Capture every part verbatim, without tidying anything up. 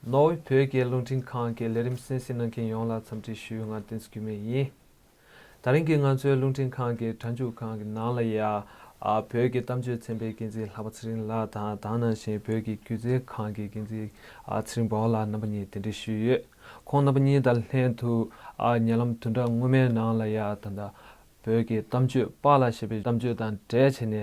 ནོར་ཝེ་བོད་ཀྱི་རླུང་འཕྲིན་ཁང་གི་ལས་རིམ་གསན་གཟིགས་གནང་མཁན་ཡོངས་ལ་འཚམས་འདྲི་ཞུ། ང་བསྟན་འཛིན་འགྱུར་མེད་ཡིན། ད་རིང་གི་ང་ཚོའི་རླུང་འཕྲིན་ཁང་གི་སྒྲ་འཇུག་ཁང་གི་ནང་ལ་ཡ། ཨ། བོད་ཀྱི་གཏམ་བརྗོད་ཚན་པའི་འགན་འཛིན་ལྷག་པ་ཚེ་རིང་ལགས་དང་། དེ་ནང་བཞིན་བོད་ཀྱི་སྒྱུ་རྩལ་ཁང་གི་འགན་འཛིན། ཨ། ཚེ་རིང་འབའ་བ་ལགས་རྣམ་པ་གཉིས་གདན་འདྲེན་ཞུས་ཡོད། ཁོང་རྣམ་པ་གཉིས་དང་ལྷན་དུ། ཨ། ཉེ་ལམ་བདུན་ཕྲག་སྔོན་མའི་ནང་ལ་ཡ། ད་ལྟ་བོད་ཀྱི་གཏམ་བརྗོད་པཱ་ལགས་ཞེས་པའི་གཏམ་བརྗོད་དང་འབྲེལ་བྱས་ནས།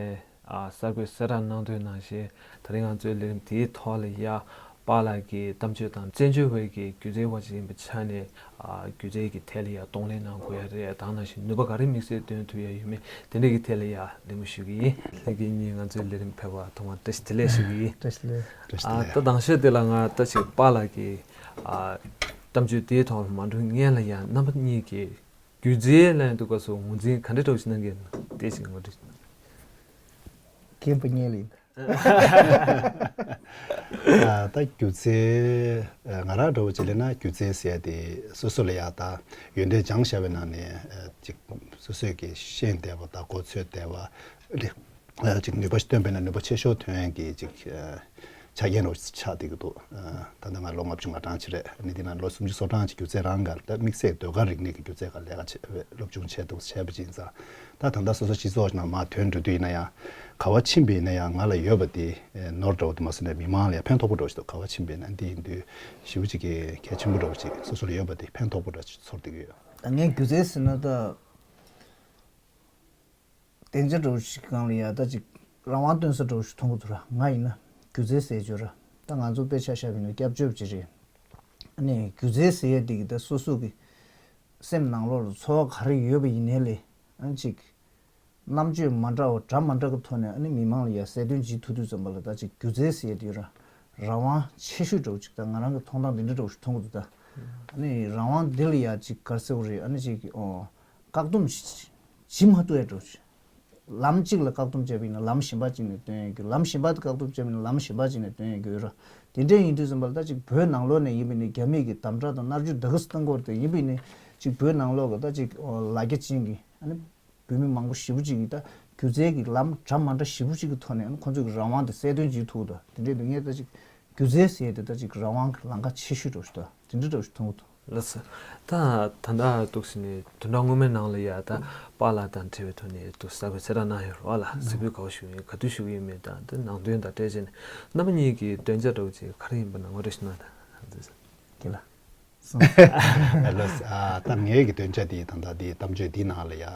ཨ། གསར་འགོད་གསལ་བསྒྲགས་གནང་དོན་ནང་བཞིན། ད་རིང་ང་ཚོའི་ལས་རིམ་དེའི་ཐོག་ལ་ཡ། པཱ་ལགས་ཀྱི་གཏམ་བརྗོད་དང་། བཙན་བྱོལ་བའི་གི་སྒྱུ་རྩལ་བ་ཞིག་ཡིན་པའི་ཆ་ནས། ཨ། སྒྱུ་རྩལ་གྱི་ཐད་ལ་ཡ་གདོང་ལེན་གནང་དགོས་ཡ་རེད། དེ་ནང་བཞིན་ནུས་པ་ག་རེ་དམིགས་བསལ་འདོན་ཐུབ་ཡ་ཡོད་མེད། དེ་འདྲ་གི་ཐད་ལ་ཡ་གླེང་མོལ་ཞུ་གི་ཡིན། ལྷན་རྒྱས་གཉིས་ང་ཚོའི་ལས་རིམ་ཕེབས་པར་ཐོག་མར་བཀྲ་ཤིས་བདེ་ལེགས་ཞུ་གི་ཡིན། བཀྲ་ཤིས་བདེ་ལེགས། བཀྲ་ཤིས་བདེ་ཨ། ལེགས། ད་དང་ཤོས་དེ་ལ་ང་ད་ཅིག་པཱ་ལགས་ཀྱི། ཨ། གཏམ་བརྗོད་དེའི་ཐོག་མ་འགྲོ་སྔོན་ལ་ཡ། རྣམ་པ་གཉིས་ཀྱིས་སྒྱུ་རྩལ་ལ་ཡང་འདུག་ག་སོགས་ངོས་འཛིན་ག་འདྲ་འདྲ་བོ་ཞིག་གནང་གི་ཡོད་ན། དེ་ཞིག་ངོ་སྤྲོད། རྒན་པ་ངས་ལ་ཡིན། ཨ། ད་སྒྱུ་རྩལ། ཨ། ང་རང་འདྲ་བོ་ཅིག་ལབ་ན། སྒྱུ་རྩལ་ཟེར་ཡ་དེ་སོ་སོ་ལ་ཡ། ད་ཡོན་ཏན་སྦྱངས་བཞག་པའི་ནང་ནས། ཨ། ཅིག་སོ་སོས་ཀྱི་ཤེས་བདེ་བ་དང་གོ་ཚོད་བདེ་བ། ཨ། ཅིག་ནུས་པ་ཞིག་བཏོན་པ་ཡིན་ན་ནུས་པ་ཆེ་ཤོས་ཐོན་ཡ་གི་ཅིག་ཨ། ཆ་རྐྱེན་རུ་ཆགས་བསྡད་ཀྱི་འདུག་ཨ། ད་ལྟ་ང་ལོ་ལྔ་བཅུ་ང་གྲངས་ཅིག་རེད། ཨ་ནི་འདི་ན་ལོ་སུམ་ཅུ་སོ་གྲངས་ཅིག་སྒྱུ་རྩལ་རང་སྒང་ལ། ད་དམིགས་བསལ་ཟློས་གར་རིག་གནས་ཀྱི་སྒྱུ་རྩལ་སྒང་ལས་ཀ་བྱས་པའི་སློབ་སྦྱོང་བྱས་འདུག་བྱས་པ་ཅིག་ཡིན་ཙང་། ད་ད་ལྟ་སོ་སོ་སྤྱི་ཚོགས་ནང་མར་ཐོན་འགྲོ་དུས་ཡིན་ན་ཡང་། ག་པར་ཕྱིན་པ་ཡིན་ན་ཡང་ང་ལ་ཡོད་པ་དེ་ནོར་འདྲ་བོ་དེ་མ་སོང་ནས་མི་མང་ལ་ཡང་ཕན་ཐོགས་པོ་འདྲ་བོ་ཞིག་འདུག་ག་པར་ཕྱིན་པ་ཡིན་ན། འདི་ཡིན་དུས་ཞེ་པོ་ཅིག་གི་གལ་ཆེན་པོ་འདྲ་བོ་ཅིག་སོ་སོ་ལ་ཡོད་པ་དེ་ཕན་ཐོགས་པོ་འདྲ་ཅིག་ཚོར་བསྡད་ཀྱི་ཡོད། ད་ངས་སྒྱུ་རྩལ་ཟེར་ན། ད་སྡིངས་ཆ་འདྲ་བོ་ཞིག་སྒང་ལ་ཡ། ད་ཅིག་རང་དབང་སྟོན་ས་འདྲ་བོ་ཞིག་མཐོང་གི་འདུག་ར། ང་ཡིན་ན་སྒྱུ་རྩལ་ཟེར་ཅོག་ར། ད་ང་ཚོ་དཔེ་ཆ་བཞག་པ་ཡིན་ན་སྐྱབས་བཅོལ་བ་ཅིག་རེད། ཨ་ནི་སྒྱུ་རྩལ་ཟེར་ཡ་དེ་གིས་ད་སོ་སོ་གི་སེམས་ནང་ལོགས་ལ་ཚོར་བ་ག་རེ་ཡོད་པ་ཡིན་ནའི་ལས། ཨ་ནི་ཅིག་རྣམ་དཔྱོད་མ་འདྲ་བ་འདྲ་མ་འདྲ་གི་ཐོག་ནས་ཨ་ནི་མི་མང་ལ་ཡ་གསལ་སྟོན་བྱེད་ཐུབ་དུས་ཙམ་པ་ལ། ད་ཅིག་སྒྱུ་རྩལ་ཟེར་ཡ་དེ་ར་རང་དབང་ཆེ་ཤོས་འདྲ་བོ་ཅིག་ད་ང་རང་གི་མཐོང་སྟངས་དེ་འདྲ་འདྲ་བོ་ཞིག་མཐོང་གི་འདུག་ད་ཨ་ནི་རང་དབང་འདི་ལ་ཡ་ཅིག་ག་རེ་ཟེར་དགོས་རེད། ཨ་ནི་ཅིག་ཨོ། བཀག་སྡོམ་བྱེད་མ་ཐུབ་ཡ་འདྲ་བོ་ཅིག་ལམ་གཅིག་ལ་བཀག་སྡོམ་བྱས་པ་ཡིན་ན་ལམ་གཞན་པ་གཅིག་ནས་སྟོན་ཡ་རྒྱུ། ལམ་གཞན་པ་དེ་བཀག་སྡོམ་བྱས་པ་ཡིན་ན་ལམ་གཞན་པ་གཅིག་ནས་སྟོན་ཡ་རྒྱུ་ཡོད་ར། དེ་འདྲ་ཡིན་དུས་ཙམ་པ་ལ་ད་ཅིག་བོད་ནང་ལོགས་ནས་ཡིན་པ་ཡིན་ནའི། རྒྱ་མི་གི་དམ་དྲག་དང་མནར་གཅོད་ད་ག་ཟེ་བཏང་གི་ཡོད་རེད། དེ་ཡིན་པ་ཡིན་ནའི་ཅིག་བོད་ནང་ལོགས་གི་ད་ཅིག་ལ་རྒྱ་ཅན་གྱི་ཨ་ནི་བོད་མི་མང་པོ་ཞེ་པོ་ཅིག་གིས་ད་སྒྱུ་རྩལ་གྱི་ལམ་འདྲ་མ་འདྲ་ཞེ་པོ་ཅིག་གི་ཐོག་ནས་ཨ་ནི་ཁོང་ཚོ་གི་རང་དབང་དེ་གསལ་སྟོན་བྱེད་ཐུབ་ད། དེ་འདྲའི་དུས་ངས་ད་ཅིག་སྒྱུ་རྩལ་ཟེར་ཡ་དེ་ད་ཅིག་རང་དབང་གི་ལམ་ཁ་ཆེ་ཤོས་འདྲ་བོ་ཞིག་ད། དེ་འདྲ་འདྲ་བོ་ཞིག་མཐོང་གི་འདུག་ལགས་སོ། ད་ད་ལྟ་འདུག་ཟེར་ནས་བདུན་ཕྲག་སྔོན་མའི་ནང་ལ་ཡ། ད་པཱ་ལགས་དང་འབྲེལ་བའི་ཐོག་ནས་འདུག་གསར་འགོད་གསལ་བསྒྲགས་གནང་ཡོད་རེད་པ་ལགས། གཟིགས་འབུལ་ག་པར་ཞུས་ཡིན། ག་དུས་ཞུས་ཡིན་མིན་དང་། དེ་ནང་དོན་དང་འབྲེལ་བྱས་ནས་རྣམ་པ་གཉིས་ཀྱི་འདོན་ཆ་འདྲ་བོ་ཅིག་ག་རེ་ཡིན་པ་ན་ངོ་སྤྲོད་ཞིག་གནང་དང་། རྒན་ལགས། ལགས་སོ། ཨ། ད་ངའི་གི་འདོན་ཆ་དེ་ད་ལྟ་དེ་གཏམ་བརྗོད་འདི་ནང་ལ་ཡ། ཨ།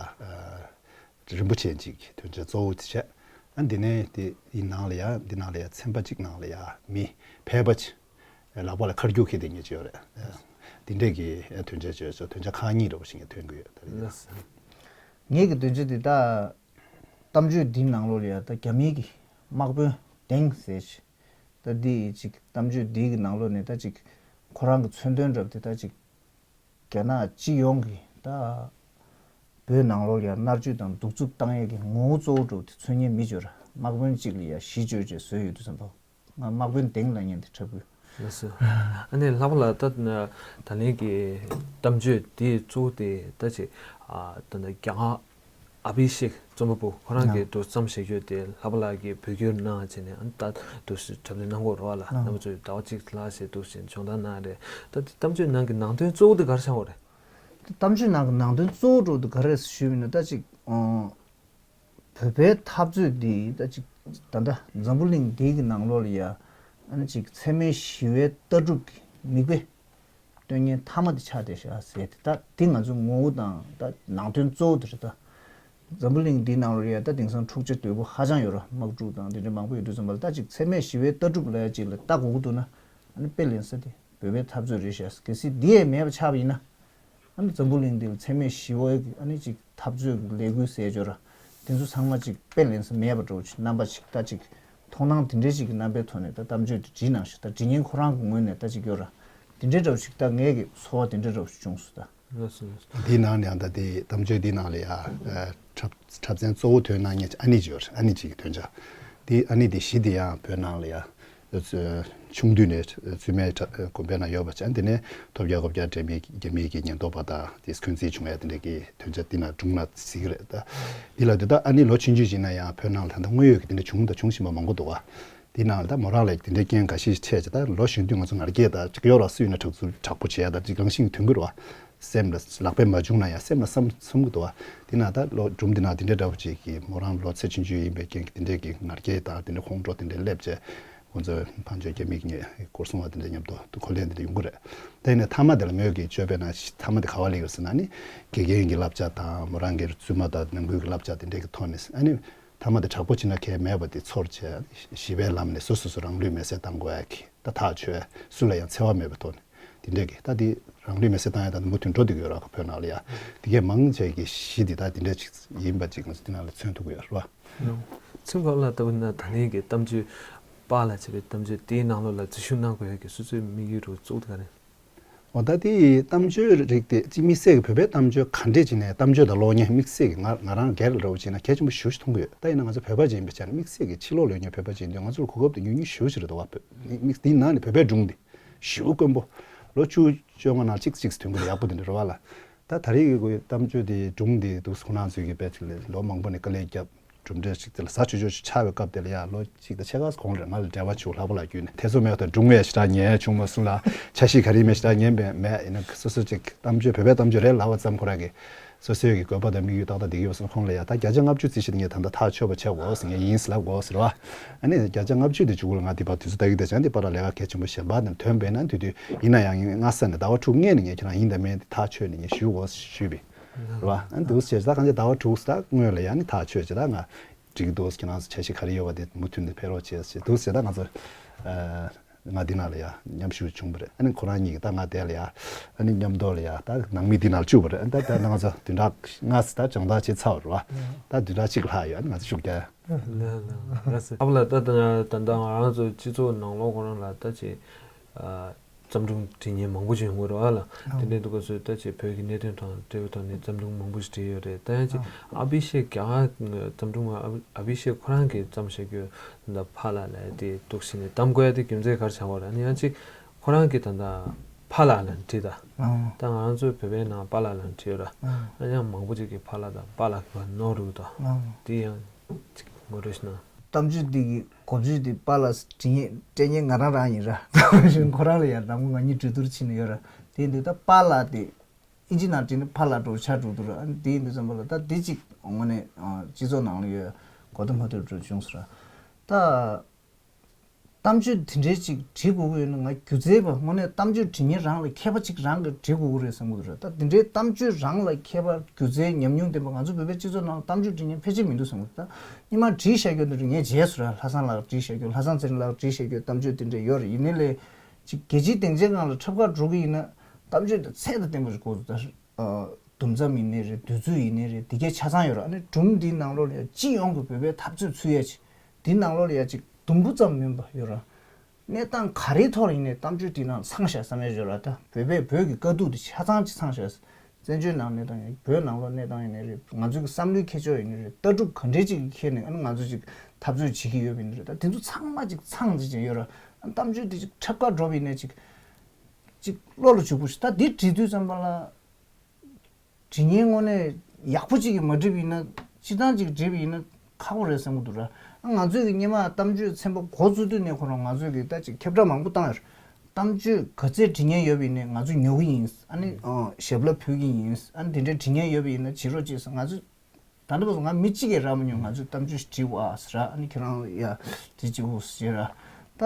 རིན་པོ་ཆེ་གཅིག་དོན་ཆེན་གཙོ་བོ་དེ་བྱས། ཨ། འདི་ནས་དེ་ཡི་ནང་ལ་ཡ། འདི་ནང་ལ་ཡ་ཚན་པ་གཅིག་ནང་ལ་ཡ་མི་ཕལ་པ་ཅིག་ལག་པ་ལ་ཁ་རྒྱུག་ཁྱེར་དེ་ཉེ་ཅིག་ཡོད་རེད། ཨ། འདི་འདྲས་ཀྱི་དོན་ཆེན་བྱས་སོ། དོན་ཆེན་ཁག་གཉིས་འདྲ་བོ་ཞིག་ངས་ཐོན་གྱི་ཡོད་ད་རེད། ལགས་སོ། ངེད་ཀྱི་དོན་ཆེན་འདི་ད་གཏམ་བརྗོད་འདིའི་ནང་ལོགས་ལ་ཡ། ད་རྒྱ་མིའི་གི་དམག་དཔོན་ཌེང་ཟེར་ཅིག་ད་འདི་ཅིག་གཏམ་བརྗོད་འདིའི་གི་ནང་ལོགས་ནས་ད་ཅིག་ཁོ་རང་གི་མཚོན་དོན་འདྲ་བོ་དེ་ད་ཅིག་རྒྱ་ནག་སྤྱི་ཡོངས་ཀྱི་ད་བོད་ནང་ལོགས་ལ་ཡ་མནར་གཅོད་དང་གདུག་རྩུབ་བཏང་ཡས་ཀྱི་ངོ་བོ་གཙོ་བོ་འདྲ་བོ་དེ་མཚོན་མཁན་མི་ཅིག་ཡོད་ར། དམག་དཔོན་གཅིག་ལ་ཡ་གཞི་བཅོལ་བྱས་བཟོས་ཡོད་དུས་ཙམ་པ། ང་དམག་དཔོན་ཌེང་ལབ་མཁན་དེ་འཁྲབ་གི་ཡོད། ལགས་སོ། ཨ་ནི་ལྷག་པ་ལ་ད་ད་ལན་གྱི་གཏམ་བརྗོད་དེ་གཙོ་བོ་དེ་ད་ཅིག་ཨ། ད་ལྟ་རྒྱ་གར་ཨ་བྷི་ཤེག་རྩོམ་པ་པོ་ཁོ་རང་གིས་ཨ། འདུག་བརྩམས་བཞག་རྒྱུ་དེ། ལྷག་པ་ལགས་ཀྱིས་བོད་སྒྱུར་གནང་བྱས་ནས། ཨ་ནི་ད་འདུག་སེ་འཁྲབ་སྟོན་གནང་གི་ཡོད་རེད་པ་ལགས། ཨ། རྣམ་པ་ཚོས་ཟླ་བ་གཅིག་ལྷག་ཙམ་འདུག་སེ་སྦྱོང་བརྡར་གནང་རེད། ད་དེ་གཏམ་བརྗོད་ནང་གི་ནང་དོན་གཙོ་བོ་དེ་ག་རེ་ཆགས་ཡོད་རེད། གཏམ་བརྗོད་ནང་གི་ནང་དོན་གཙོ་བོ་འདྲ་བོ་དེ་ག་རེ་རེད་ཞུས་པ་ཡིན་ན། ད་ཅིག་ཨོ། བོད་པའི་འཐབ་རྩོད་འདི་ད་ཅིག་ད་ལྟ་འཛམ་བུ་གླིང་འདི་གི་ནང་ལོགས་ལ་ཡ། ཨ་ནི་ཅིག་འཚེ་མེད་ཞི་བའི་ལྟ་གྲུབ་ཀྱི་མིག་དཔེ་སྟོན་མཁན་མཐའ་མ་དེ་ཆགས་བསྡད་ཤག་ཟེར་ཏེ། ད་འདི་ང་ཚོའི་ངོ་བོ་དང་ད་ནང་དོན་གཙོ་བོ་དེ་རེད་ད། འཛམ་བུ་གླིང་འདིའི་ནང་ལོགས་ལ་ཡ་ད་དེང་སང་འཁྲུག་ཆ་དོད་པོ་ཧ་ཅང་ཡོད་ར། དམག་འཁྲུག་དང་དེ་འདྲ་མང་པོ་ཡོད་དུས་ཙམ་པ་ལ། ད་ཅིག་འཚེ་མེད་ཞི་བའི་ལྟ་གྲུབ་ལབ་ཡ་ཅིག་ལ་ལྟ་དགོས་ཀྱི་འདུག་ན། ཨ་ནི་དཔེ་ལེན་ས་དེ་བོད་པའི་འཐབ་རྩོད་རེད་ཤག། གལ་སྲིད་འདི་ཡས་མེད་པ་ཆགས་པ་ཡིན་ན། ཨ་ནི་འཛམ་བུ་གླིང་འདི་ལ་འཚེ་མེད་ཞི་བའི་གི་ཨ་ནི་ཅིག་འཐབ་རྩོད་ཀྱི་ལས་འགུལ་ཟེར་ཅོག་ར། དེ་ཚོ་ཚང་མ་ཅིག་དཔེ་ལེན་ས་མེད་པ་འདྲ་བོ་ཅིག། རྣམ་པ་ཅིག་ད་ཅིག་མཐོང་སྣང་དེ་འདྲའི་ཅིག་གི་རྣམ་པའི་ཐོག་ནས་ད་གཏམ་བརྗོད་དེ་བྲིས་གནང་ཤག། ད་འབྲི་མཁན་ཁོ་རང་གི་ངོས་ནས་ད་ཅིག་ཡོད་ར། དེ་འདྲའི་འདྲ་བོ་ཅིག་ད་ངས་གི་ཚོར་བ་དེ་འདྲའི་འདྲ་བོ་ཅིག་བྱུང་སོང་ད། ལགས་སོ། ལགས་སོ། འདིའི་ནང་ནས་ཡང་ད་དེ་གཏམ་བརྗོད་འདིའི་ནང་ལ་ཡ། ཨ། འཁྲབ་འཁྲབ་ཚན་གཙོ་བོ་ཐོན་གནང་མཁན་ཨ་ནེ་ཅིག་ཡོད་རེད། ཨ་ནེ་ཅིག་གི་དོན་བྱ། དེ་ཨ་ནེ་དེ་གཞི་དེ་ཡང་བོད་ནང་ལ་ཡ། ཨ། ཆུང་དུས་ནས་ཚུལ་མའི་དགོན་པའི་ནང་ཡོད་པ་བྱས། དེ་ནས་ཐོབ་རྒྱལ་ཁབ་རྒྱ་འབྲེལ་མི་རྒྱ་མིའི་གི་ཉེན་རྟོག་པ་དང་དེ་འཁོན་འཛིན་བྱུང་ཡ་དེ་འདྲ་གི་དོན་བྱ་དེ་ནང་སྒྲུང་ནང་གཟིགས་ཀྱི་རེད་ད། དེ་ལ་དེ་ད་ཨ་ནེ་ལོ་ཆུང་ཆུང་ཡིན་ན་ཡང་བོད་ནང་ལ་ད་ལྟ་དངོས་ཡོད་ཀྱི་དེ་འདྲ་བྱུང་དང་འབྱུང་བཞིན་པ་མང་པོ་འདུག་ག། དེ་ནང་ལ་ད་མོ་རང་ལ་དེ་འདྲའི་རྐྱེན་འགའ་ཤས་འཕྲད་ཅིག་ད་ལོ་གཞོན་དུས་ང་ཚོ་ང་རྒྱལ་ད་ཅིག་གཡོ་ར་སུ་ཡིན་ན་དྲག་ཚུལ་དྲག་པོ་བྱས་ད་ཅིག་རང་བཞིན་གྱི་དོན་གྱི་རེད་བ། སེམས་ལ་ལག་པས་མ་བྱུང་ན་ཡང་སེམས་ལ་བསམ་བསམ་གྱི་འདུག་བ། དེ་ན་ད་ལོ་སྒྲུང་འདི་ན་དེ་འདྲའི་འདྲ་པོ་ཅིག་གིས་མོ་རང་ལོ་ཚད་ཆུང་ཆུང་ཡིན་པའི་རྐྱེན་གྱིས་དེ་འདྲའི་གི་ང་རྒྱལ་དང་དེ་འདྲའི་ཁོང་ཁྲོ་དེ་འདྲའི་སླེབས་བྱས། ཁོང་ཚོས་ཕ་འཇོན་རྒྱ་མིག་ཉེ་སྐོར་སྲུང་བ་དེ་འདྲ་མཉམ་དུ་འཁོར་ལན་དེ་འདྲ་ཡོང་གི་རེད། དེ་ནས་མཐའ་མ་དེ་ལ་མོས་ཀྱི་སྤྱོད་པས་ན་མཐའ་མ་དེ་ག་བ་སླེབས་ཡོད་ཟེར་ན་ནི་དགེ་རྒན་གྱི་བསླབ་བྱ་དང་མོ་རང་གི་བཙུན་མ་དང་ནང་ཁུལ་གྱི་བསླབ་བྱ་དེ་འདྲའི་གི་ཐོག་ནས་ཨ་ནི་མཐའ་མ་དེ་དྲག་པོ་བྱེད་ན་གལ་མེད་པ་དེ་ཚོར་བྱས་ཞི་བའི་ལམ་ནས་སོ་སོ་སོ་རང་ལུས་མེར་སྲེག་བཏང་དགོས་ཡ་གི་ད་ཐག་ཆོད་སུ་ལ་ཡང་འཚེ་བ་མེད་པའི་ཐོག་ནས་དེ་འདྲའི་གི་ད་དེ་རང་ལུས་མེར་སྲེག་བཏང་ཡ་ད་མུ་མཐུད་འགྲོ་བསྡད་ཀྱི་ཡོད་ར་ཁ་བོད་ནང་ལ་ཡ་དེ་གས་མང་ཆེ་གི་གཞི་དེ་ད་དེ་འདྲ་ཅིག་ཡིན་པ་ཅིག་ང་ཚོ་དེ་ནང་ལ་མཚོན་ཐུབ་ཀྱི་ཡོད་ར། ཚིག་ཁོག་ལ་ལྟ་བུ་ན་ད་ལན་གྱི་གཏམ་བརྗོད་པཱ་ལགས་བྱས་པའི་གཏམ་བརྗོད་དེའི་ནང་ལོགས་ལ་འཛུལ་ཞུགས་གནང་དགོས་ཡ་གི་སོ་སོའི་དམིགས་ཡུལ་རུ་བཙུགས་ཏེ་ག་རེ། འོ་ད་དེ་གཏམ་བརྗོད་རིགས་དེ་ཅི་དམིགས་བསལ་གྱི་བོད་པའི་གཏམ་བརྗོད་ག་འདྲས་ཅིག་ནས་གཏམ་བརྗོད་དང་གློག་བརྙན་དམིགས་བསལ་གྱི་ང་ང་རང་སྒེར་ལ་འདྲ་བོ་བྱས་ན་གལ་ཆེན་པོ་ཞེ་པོ་ཅིག་མཐོང་གི་ཡོད། ད་ཡིན་ན་ང་ཚོ་བོད་པ་ཅིག་ཡིན་པའི་ཆ་ནས་དམིགས་བསལ་གྱི་ཕྱི་ལོགས་ལ་ཡོད་མཁན་བོད་པ་ཅིག་ཡིན་དུས་ང་ཚོར་གོ་སྐབས་དེ་ཉུང་ཉུང་ཞེ་པོ་ཅིག་རེད་འདུག་བ། བོད་དམིགས་དེའི་ནང་ནས་བོད་པའི་སྒྲུང་འདི་ཞེ་པོ་དཀོན་པོ། ལོ་བཅུ་བཅོ་ལྔ་ནང་གཅིག་གཅིག་ཐོན་གྱི་རེད། ཡག་པོ་དེ་འདྲ་རེད་བ་ལ། ད་ད་རེས་ཀྱི་གོ་གཏམ་བརྗོད་དེ་སྒྲུང་དེ་འདུག་ཁོ་རང་ཚོའི་གི་དཔེ་ཅིག་ལས་ལོ་མང་པོ་ནས་དཀའ་ལས་བརྒྱབ། གྲུབ་འབྲས་ཤིག་དེ་ལ་ཟ་ཆོག་ཆོག་ཆགས་པའི་སྐབས་དེ་ལ་ཡ་ལོ་གཅིག་དང་ཕྱེད་ཀ་གོང་རེད། ང་ལ་འབྲེལ་བ་བྱུང་ལྷག་པ་ལ་བརྒྱུད་ནས་དེ་ཚོ་མེད་དང་སྒྲུང་བས་ཞེ་དྲག་ཉན་བྱུང་མ་སོང་ལ་འཆར་གཞི་ག་རེ་མེད་ཞེ་དྲག་ཉན་པས་མེད། ཡིན་ན་སོ་སོ་ཅིག་གཏམ་བརྗོད་བོད་པའི་གཏམ་བརྗོད་རེད་ལབ་པ་ཙམ་ཁོ་རང་གིས་སོ་སོའི་གི་དགོས་པ་དང་དམིགས་ཡུལ་ཏག་ཏག་འདི་གི་ཡོད་སོང་ཁོང་ལ་ཡ་ད་བརྒྱ་ཆ་ལྔ་བཅུ་རྩིས་གཞི་དེ་ངས་ད་ལྟ་ཐག་ཆོད་པ་བྱས་འོ་ཟེར་ངས་ཡིན་ཟེར་ལབ་དགོས་ཟེར་བ། ཨ་ནི་བརྒྱ་ཆ་ལྔ་བཅུ་དེ་བཅུ་དགུ་ལ་ང་དེ་བར་དུས་ཚོད་ལྟ་གི་བསྡད་བྱས་འདི་པར་ལས་ཀ་གལ་ཆེན་པོ་གཞན་པ་དང་ཐོན་པས་ན་དུས་དུས་ཡིན་ན་ཡང་ངས་སྔ་ས་ནས་ཟླ་བ་དྲུག་སྔོན་ནས་ངས་ཁྱེད་རང་ཡིན་དང་མིན་དེ་ཐག་ཆོད་ནས་ངས་ཞུ་དགོས་ཞུས་པས། རེད་བ། ཨ་ནི་འདུག་ཟེར་ད་གང་ཅི་ཟླ་བ་དྲུག་ཙམ་སྔོན་ལ་ཡང་ནི་ཐག་ཆོད་ཅེ་ད་ང་འགྲིག་གི་འདུག་ཁྱེད་རང་ཚོ་འཆར་གཞི་ག་རེ་ཡོད་པ་དེ་མུ་མཐུད་ནས་ཕེབས་རོགས་བྱེད་ཅེས་འདུག་ཟེར་ད་ང་ཚོ་ཨ་ང་འདི་ནང་ལ་ཡང་མཉམ་ཞུགས་བྱུང་བ་རེད། ཨ་ནི་ཁོ་རང་གཉིས་ཀྱིས་ད་ང་དེ་ལ་ཡང་ཨ་ནི་མཉམ་དུ་ལ་ཡང་ད་ནང་མི་འདི་ནང་བཅུག་པ་རེད། ཨ་ནི་ད་ད་ང་ཚོ་བདུན་ཕྲག་ལྔ་ཙམ་ད་སྦྱོང་བརྡར་བྱས་ཚར་བ་རེད་བ། ད་བདུན་ཕྲག་གཅིག་ལྷག་ཡོད། ཨ་ནི་ང་ཚོ་ཤུགས་རྒྱག་ཡ། ལགས་སོ། ཨ་བ་ལ་ད་ད་ད་ད་ང་རང་ཚོ་སྤྱི་ཚོགས་ནང་ལོགས་ཁོ་རང་ལ་ད་ཅིག་ཨ། བརྩམས་སྒྲུང་འབྲི་མཁན་མང་པོ་ཅིག་ཡོང་གི་རེད་བ་ལ། ཨ། དེ་འདྲའི་འདུག་སྐབས་སུ་ད་ཅིག་བོད་ཀྱི་གནད་དོན་དང་འབྲེལ་བའི་ཐོག་ནས་བརྩམས་སྒྲུང་མང་པོ་ཞིག་བྲིས་ཡོད་རེད། ད་ཡང་ཅིག་ཨ། ཨ་བི་ཤེག་རྒྱ་གར་བརྩམས་སྒྲུང་མ་ཨ་བི་ཨ་བི་ཤེག་ཁོ་རང་གིས་བརྩམས་བཞག་རྒྱུ་ད་ཕ་ལ་ལ་དེ་འདུག་ཟེར་ནས་གཏམ་དགོས་ཡ་དེ་རྒྱུ་མཚན་ག་རེ་ཆགས་པ་རེད། ཨ་ནི་ཡང་ཅིག་ཁོ་རང་གིས་ད་ལྟ་ཕ་ལ་ལ་བྲིས་ད། ཨ། ད་ང་རང་ཚོའི་བོད་པའི་ནང་པཱ་ལགས་ལབ་བྲིས་ཡོད་ར། ཨ། ཨ་ཡང་མང་པོ་ཅིག་གིས་ཕ་ལ་དང་པཱ་ལགས་ལབ་ནོར་འདུག་ད། ཨ། དེ་ཡང་ཅིག་ངོ་སྤྲོད་ཞུ་ན། གཏམ་བརྗོད་འདི་གི་འགོ་བརྗོད་འདི་པཱ་ལགས་འབྲི་མཁན་སྤྲད་མཁན་ང་རང་རང་ཡིན་ར། ཁོ་རང་ལ་ཡང་ནམ་གུང་ང་གཉིས་གྲོས་བསྡུར་ཕྱིན་ནས་ཡོད་ར། དེ་འདི་ད་པཱ་ལགས་དེ་ཨིན་ཇི་ནང་བྲིས་ན་ཕ་ལ་འགྲོ་ཆ་འགྲོ་འདུག་ར། ཨ་ནི་དེ་ཡིན་དུས་ཙམ་པ་ལ་ད་འདི་གཅིག་དངོས་གནས་སྤྱི་ཚོགས་ནང་ལ་ཡོད་གོ་ད་མ་ཐུབ་འགྲོ་བྱུང་སོང་ར། ད། གཏམ་བརྗོད་དེ་འདྲའི་ཅིག་བྲིས་དགོས་ཀྱི་ཡོད་ན་ང་སྒྱུ་རྩལ་པ་དངོས་གནས་གཏམ་བརྗོད་འབྲི་མཁན་རང་ལ་མཁས་པ་ཅིག་རང་གིས་འབྲི་དགོས་ཀྱི་རེད་བསམ་གྱི་འདུག་ར། ད་དེ་འདྲའི་གཏམ་བརྗོད་རང་ལ་མཁས་པ་སྒྱུ་རྩལ་ཉམས་མྱོང་ལྡན་པ་ང་ཚོ་བོད་པའི་སྤྱི་ཚོགས་ནང་ལ་གཏམ་བརྗོད་འབྲི་མཁན་ཕལ་ཆེར་མི་འདུག་བསམ་གྱི་འདུག་ད་སྔོན་མ་བྲིས་བཞག་རྒྱུ་འདི་རེད། ངས་བརྗེད་སོང་ར། ལྷ་བཟང་ལགས་བྲིས་བཞག་རྒྱུ་ལྷ་བཟང་ཚེ་རིང་ལགས་བྲིས་བཞག་རྒྱུ་གཏམ་བརྗོད་དེ་འདྲ་ཡོད་རེད། ཡིན་ནའི་ལས་ཅིག་རྒྱལ་སྤྱིའི་སྡིངས་ཆའི་སྒང་ལ་འཁྲབ་ཁར་འགྲོ་གི་ཡིན་ན་གཏམ་བརྗོད་དེ་ཚད་དང་ལྡན་པ་ཞིག་དགོས་འདུག་ད། ཨ། དུམ་མཚམས་ཡིན་ནའི་རེད། དུས་ཚོད་ཡིན་ནའི་རེད། འདི་གའི་ཆ་ཚང་ཡོད་ར། ཨ་ནི་སྒྲུང་འདིའི་ནང་ལོགས་ལ་ཡ་སྤྱི་ཡོངས་ཀྱི་བོད་པའི་འཐབ་རྩོད་ཚུད་ཡས་ཅིག་འདིའི་ནང་ལོགས་ལ་ཡ་ཅིག་དུམ་བུ་ཙམ་མིན་པ་ཡོད་ར། གནས་སྟངས་ག་རེའི་ཐོག་ལ་ཡིན་ནའི་གཏམ་བརྗོད་འདིའི་ནང་ཚང་བཞག་བསམ་ཡས་ཡོད་ར། ད་བོད་པས་བོད་ཀྱི་དཀའ་སྡུག་འདི་ཆ་ཚང་ཅིག་ཚང་བཞག་བཙན་བྱོལ་ནང་གནས་སྟངས་ཡིན། བོད་ནང་ལོགས་གནས་སྟངས་ཡིན་ནའི་རེད། ང་ཚོའི་གི་བསམ་བློའི་ཁྱད་ཆོས་ཡིན་ནའི་རེད། ལྟ་གྲུབ་ག་འདྲའི་ཅིག་གི་ཁྱེར་ནས་ཨ་ནི་ང་ཚོ་ཅིག་འཐབ་རྩོད་བྱེད་ཀྱི་ཡོད་པ་ཡིན་ནའི་རེད། ད་དེ་ཚོ་ཚང་མ་ཅིག་ཚང་ཅིག་ཅིག་ཡོད་ར། ཨ་ནི་གཏམ་བརྗོད་འདི་ཅིག་འཁྲབ་ཁར་འགྲོ་བ་ཡིན་ནའི་ཅིག་ཅིག་བློ་ལ་འཇུག་པོ་ཞིག་ད་འདི་བྲིས་དུས་ཙམ་པ་ལ། འབྲི་མཁན་དངོས་གནས་ཡག་པོ་གཅིག་གིས་མ་བྲིས་པ་ཡིན་ན་སྤྱིར་བཏང་གཅིག་བྲིས་པ་ཡིན་ན་ཁག་པོ་རེད་བསམ་གྱི་འདུག་ར། ང་ཚོས་ཀྱི་སྔོན་མ་གཏམ་བརྗོད་ཚན་པ་འགོ་བཙུགས་དུས་ནས་ཁོ་རང་ང་ཚོས་ཀྱི་ད་ཅིག་ཁྱབ་བསྒྲགས་མང་པོ་བཏང་ཡོད་རེད། གཏམ་བརྗོད་ག་ཚད་འབྲི་མཁན་ཡོད་པ་ཡིན་ནའི་ང་ཚོས་ཉོ་གི་ཡིན། ཨ་ནི་ཨ་ཞབས་ལ་ཕུལ་གྱི་ཡིན། ཨ་ནི་དེ་འདྲའི་འབྲི་མཁན་ཡོད་པ་ཡིན་ན་བྱེད་རོགས་བྱེད་ཟེར། ང་ཚོས་ད་ལྟ་བར་དུ་ང་མི་གཅིག་གིས་རག་མ་མྱོང་། ང་ཚོས་གཏམ་བརྗོད་ཞིག་བྲིས་འོ་ཨ་ཟེར་ར། ཨ་ནི་ཁྱེད་རང་ཡ་དེ་གཅིག་འོ་ཟེར་ར། ད།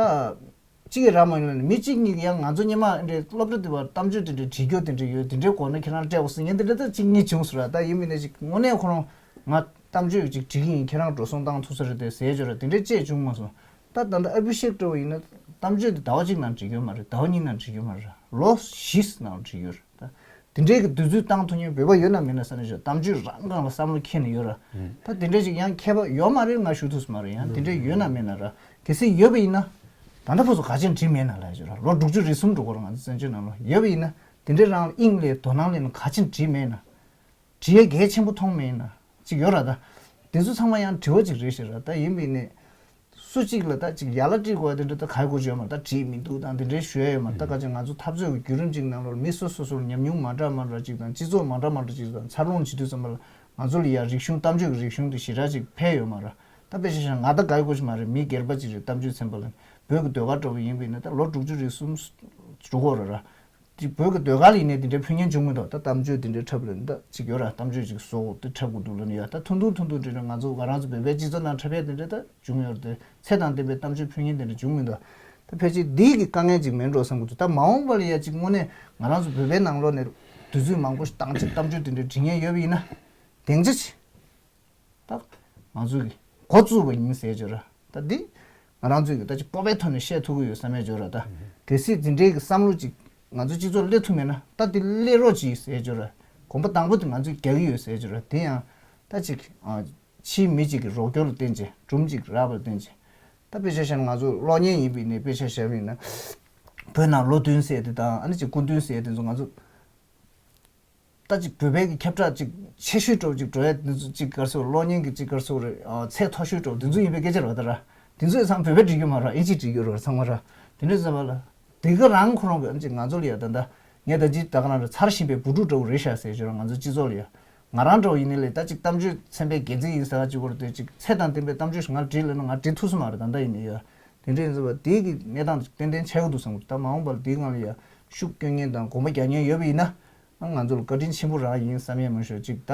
གཅིག་གིས་རག་མ་ཡོང་ལ་ནི་མི་གཅིག་གཉིས་ཀྱིས་ཡང་ང་ཚོ་སྔོན་མ་འདྲའི་སློབ་གྲྭ་དེ་བར་གཏམ་བརྗོད་དེ་འདྲའི་བྲིས་རྒྱུ་དེ་འདྲ་ཡོད། དེ་འདྲའི་སྒོ་ནས་ཁྱེད་རང་སྤྲད་འོ་ཟེར་མཁན་དེ་འདྲ་ད་གཅིག་གཉིས་བྱུང་སོང་ར། ད་ཡིན་མིན་ན་ཅིག་དངོས་གནས་ཁོ་རང་ང་གཏམ་བརྗོད་ཅིག་བྲིས་ཀྱི་ཡིན། ཁྱེད་རང་འགྲོ་སོང་བཏང་ཐུབ་ས་རེད་དེ་ཟེར་བརྗོད་ར་དེ་འདྲའི་ཅིག་བྱུང་མ་སོང་། ད་ད་ལྟ་ཨ་བི་ཤེག་འདྲ་བོ་ཡིན་ན་གཏམ་བརྗོད་དེ་ཟླ་བ་གཅིག་ནང་བྲིས་རྒྱུ་མ་རེད། ཟླ་བ་གཉིས་ནང་བྲིས་རྒྱུ་མ་རེད། ལོ་བཞི་ནང་བྲིས་རྒྱུ་རེད་ད། དེ་འདྲའི་གི་དུས་ཚོད་བཏང་ཐུབ་མཁན་བོད་པ་ཡོད་ན་མེད་ན་བསམ་ནས་ཞོག་གཏམ་བརྗོད་རང་སྒང་ལ་བསམ་བློ་འཁྱེར་ནས་ཡོད་ར། ད་དེ་འདྲའི་ཅིག་ཡང་མཁས་པ་ཡོད་མ་རེད། ང་ཞུ་ཐུབ་ས་མ་རེད། ཡང་དེ་འདྲའི་ཡོད་ན་མེད་ན་ར། གལ་སྲིད་ཡོད་པ་ཡིན་ན། ད་ལྟ་བར་དུ་ག་ཅིག་བྲིས་མེད་ན་ལབ་ཡ་ཅིག་ར། ལོ་དྲུག་ཅུ་རེ་གསུམ་འགྲོ་གི་རེད་ང་ཚོ་བཙན་བྱོལ་ནང་ལ། ཡོད་པ་ཡིན་ན་དེ་འདྲའི་རང་ལ་དབྱིངས་ལས་དོ་སྣང་སླེབས་ན་ག་ཅིག་བྲིས་མེད་ན། བྲིས་ཡ་གལ་ཆེན་པོ་མཐོང་མེད་ན། ཅིག་ཡོད་ར་ད། དེ་ཚོ་ཚང་མ་ཡང་དྲི་བ་ཅིག་རེད་ཤག་ར། ད་ཡིན་པ་ཡིན་ནའི། སུ་གཅིག་ལ་ད་ཅིག་ཡ་ལ་སྤྲད་དགོས་དེ་འདྲ་ད་ག་ཡི་གོ་ཅོ་ཡོད་མ་རེད། ད་བྲིས་མི་འདུག་དང་དེ་འདྲའི་ཞུ་ཡ་ཡོད་མ་རེད། ད་ག་ཅིག་ང་ཚོ་འཐབ་རྩོད་ཀྱི་བརྒྱུད་རིམ་ཅིག་ནང་ལོགས་མི་སོ་སོ་སོར་ཉམས་མྱོང་མ་འདྲ་མ་འདྲ་ཅིག་དང་སྤྱི་ཚོགས་མ་འདྲ་མ་འདྲ་ཅིག་དང་འཚར་ལོངས་བྱེད་དུས་ཙམ་པ་ལ་ང་ཚོ་ལ་ཡ་རིག་གཞུང་གཏམ་བརྗོད་ཀྱི་རིག་གཞུང་དེ་ཞེ་དྲག་ཅིག་འཕེལ་ཡོད་མ་རེད། ད་ ཨ་དཔེ་ཆ་བཞག་ན་ང་ད་དགའ་ཡི་གོ་ཞིག་མ་རེད། མི་སྒེར་པ་ཅིག་རེད། གཏམ་བརྗོད་ཚན་པ་ལ་བོད་ཀྱི་ཟློས་གར་འགྲོ་བ་ཡིན་པ་ཡིན་ན་ད་ལོ་དྲུག་ཅུ་རེ་གསུམ་འགྲོ་གི་རེད་ར། དེ་བོད་ཀྱི་ཟློས་གར་ལ་ཡིན་ནའི་དེ་འདྲའི་ཕན་ཉེན་བྱུང་མི་འདུག་ད་གཏམ་བརྗོད་དེ་འདྲའི་འཁྲབ་ལ་ད་ཅིག་ཡོད་ར། གཏམ་བརྗོད་ཅིག་བཟོ་དེ་འཁྲབ་དགོས་འདུག་ལབ་ནས་ཡོད། ད་ཐུང་ཐུང་ཐུང་ཐུང་འདྲ་འདྲ་ང་ཚོ་ང་རང་ཚོ་བོད་པའི་སྤྱི་ཚོགས་ནང་འཁྲབ་ཡ་དེ་འདྲ་ད་བྱུང་ཡོད་རེད་དེ། ཚེ་དང་ལྡན་པའི་གཏམ་བརྗོད་ཕན་ཉེན་དེ་འདྲ་བྱུང་མི་འདུག་ད་ཕལ་ཆེར་འདི་གི་དཀའ་ངལ་ཅིག་མིན་འགྲོ་བསམ་གྱི་འདུག་ད་མ་འོངས་པ་ལ་ཡ་ཅིག་དངོས་གནས་ང་རང་ཚོ་བོད་པའི་ནང་ལོགས་ནས་དུས་ཚོད་མང་པོ་ཞིག་བཏང་ཅིག་གཏམ་བརྗོད་དེ་འདྲ་འབྲི་མཁན་ཡོད་པ་ཡིན་ན་སྡིངས་ཆ་ཅིག་ད་ང་ཚོ་གི་འགོ་བཙུགས་པ་ཡིན་ཟེར་བརྗོད་ར། ད་འདི་ང་རང་ཚོས་ཀྱི་ད་ཅིག་སྤོབས་པའི་ཐོག་ནས་བཤད་ཐུབ་ཀྱི་ཡོད་བསམ་ཡས་བརྗོད་ར། ད་གལ་སྲིད་འཛིན་གྲྭའི་གི་བསམ་བློ་ཅིག་ང་ཚོ་སྤྱི་ཚོགས་སླེབས་ཐུབ་མེད་ན་ད་འདི་སླེབས་རོགས་གྱིས་ཟེར་བརྗོད་ར། གོམ་པ་དང་པོ་དེ་ང་ཚོས་རྒྱག་གི་ཡོད་ཟེར་བརྗོད་ར། དེ་ཡང་ད་ཅིག་ཨ་ཕྱིའི་མི་ཅིག་གི་རོགས་སྐྱོར་ལ་བརྟེན་བྱས་སྒྲུང་ཅིག་རག་པ་ལ་བརྟེན་བྱས། ད་དཔེ་ཆ་བཞག་ན་ང་ཚོ་གློག་བརྙན་ཡིན་པ་ཡིན་ནའི་དཔེ་ཆ་བཞག་པ་ཡིན་ན་བོད་ནང་ལོ་བདུན་ཟེར་དེ་དང་ཨ་ནི་ཅིག་སྐུ་མདུན་ཟེར་དེ་ཚོ་ང་ཚོ་ད་ཅིག་བོད་པའི་གི་ཁྱབ་བསྒྲགས་ཅིག་ཆེ་ཤོས་འགྲོ་ཅིག་འགྲོ་ཡ་འདི་ཚོ་ཅིག་ག་རེ་ཟེར་གློག་བརྙན་གི་ཅིག་ག་རེ་ཟེར་རེད། ཨ་ཚད་མཐོ་ཤོས་འགྲོ་འདི་ཚོ་ཡིན་པའི་སྐད་ཆ་རེད་བ། ད་ར་འདི་ཚོ་ཡི་ཚང་བོད་པས་འབྲི་རྒྱུ་མ་རེད། ཨིན་ཇིས་འབྲི་རྒྱུ་རེད་ཚང་མ་ར། དེ་འདྲ་ཟེར་བ་ལ་དེ་ག་རང་ཁོ་རང་གི་ཨ་ཅིག་ང་ཚོ་ལ་ཡ་ད་ད་ངས་ད་ཅིག་ད་ག་རང་རེད་ཚར་བཞིན་པའི་བུ་ཕྲུག་འདྲ་བོ་རེད་ཤག་ཟེར་བྱས་ར། ང་ཚོ་སྤྱི་ཚོགས་ལ་ཡ་ང་རང་འདྲ་བོ་ཡིན་ནའི་ལས་ད་ཅིག་གཏམ་བརྗོད་ཚན་པའི་འགན་འཛིན་ཡིན་ཟེར་བ་ཅིག་བོར་དེ་ཅིག་ཚད་དང་ལྡན་པའི་གཏམ་བརྗོད་ཞིག་ང་ལ་བྲིས་ལབ་ན་ང་བྲིས་ཐུབ་ས་མ་རེད། ད་ད་ཡིན་ནའི་ཡ་དེ་འདྲ་ཡིན་ཟེར་བ་དེ་གི་གནས་སྟངས་ཏན་ཏན་ཆགས་ཀྱི་འདུག་བསམ་གི་འདུག་ད་མ་འོངས་པར་དེའི་ནང་ལ་ཡ་ཤུགས་སྐྱོན་མཁན་དང་གོམ་པ་རྒྱག་མཁན་ཡོད་པ་ཡིན་ན། ང་ཚོ་ལ་བཀའ་དྲིན་ཆེན་པོ་རང་ཡིན་བསམ་ཡས་མ་ཤོར་ཅིག་ད་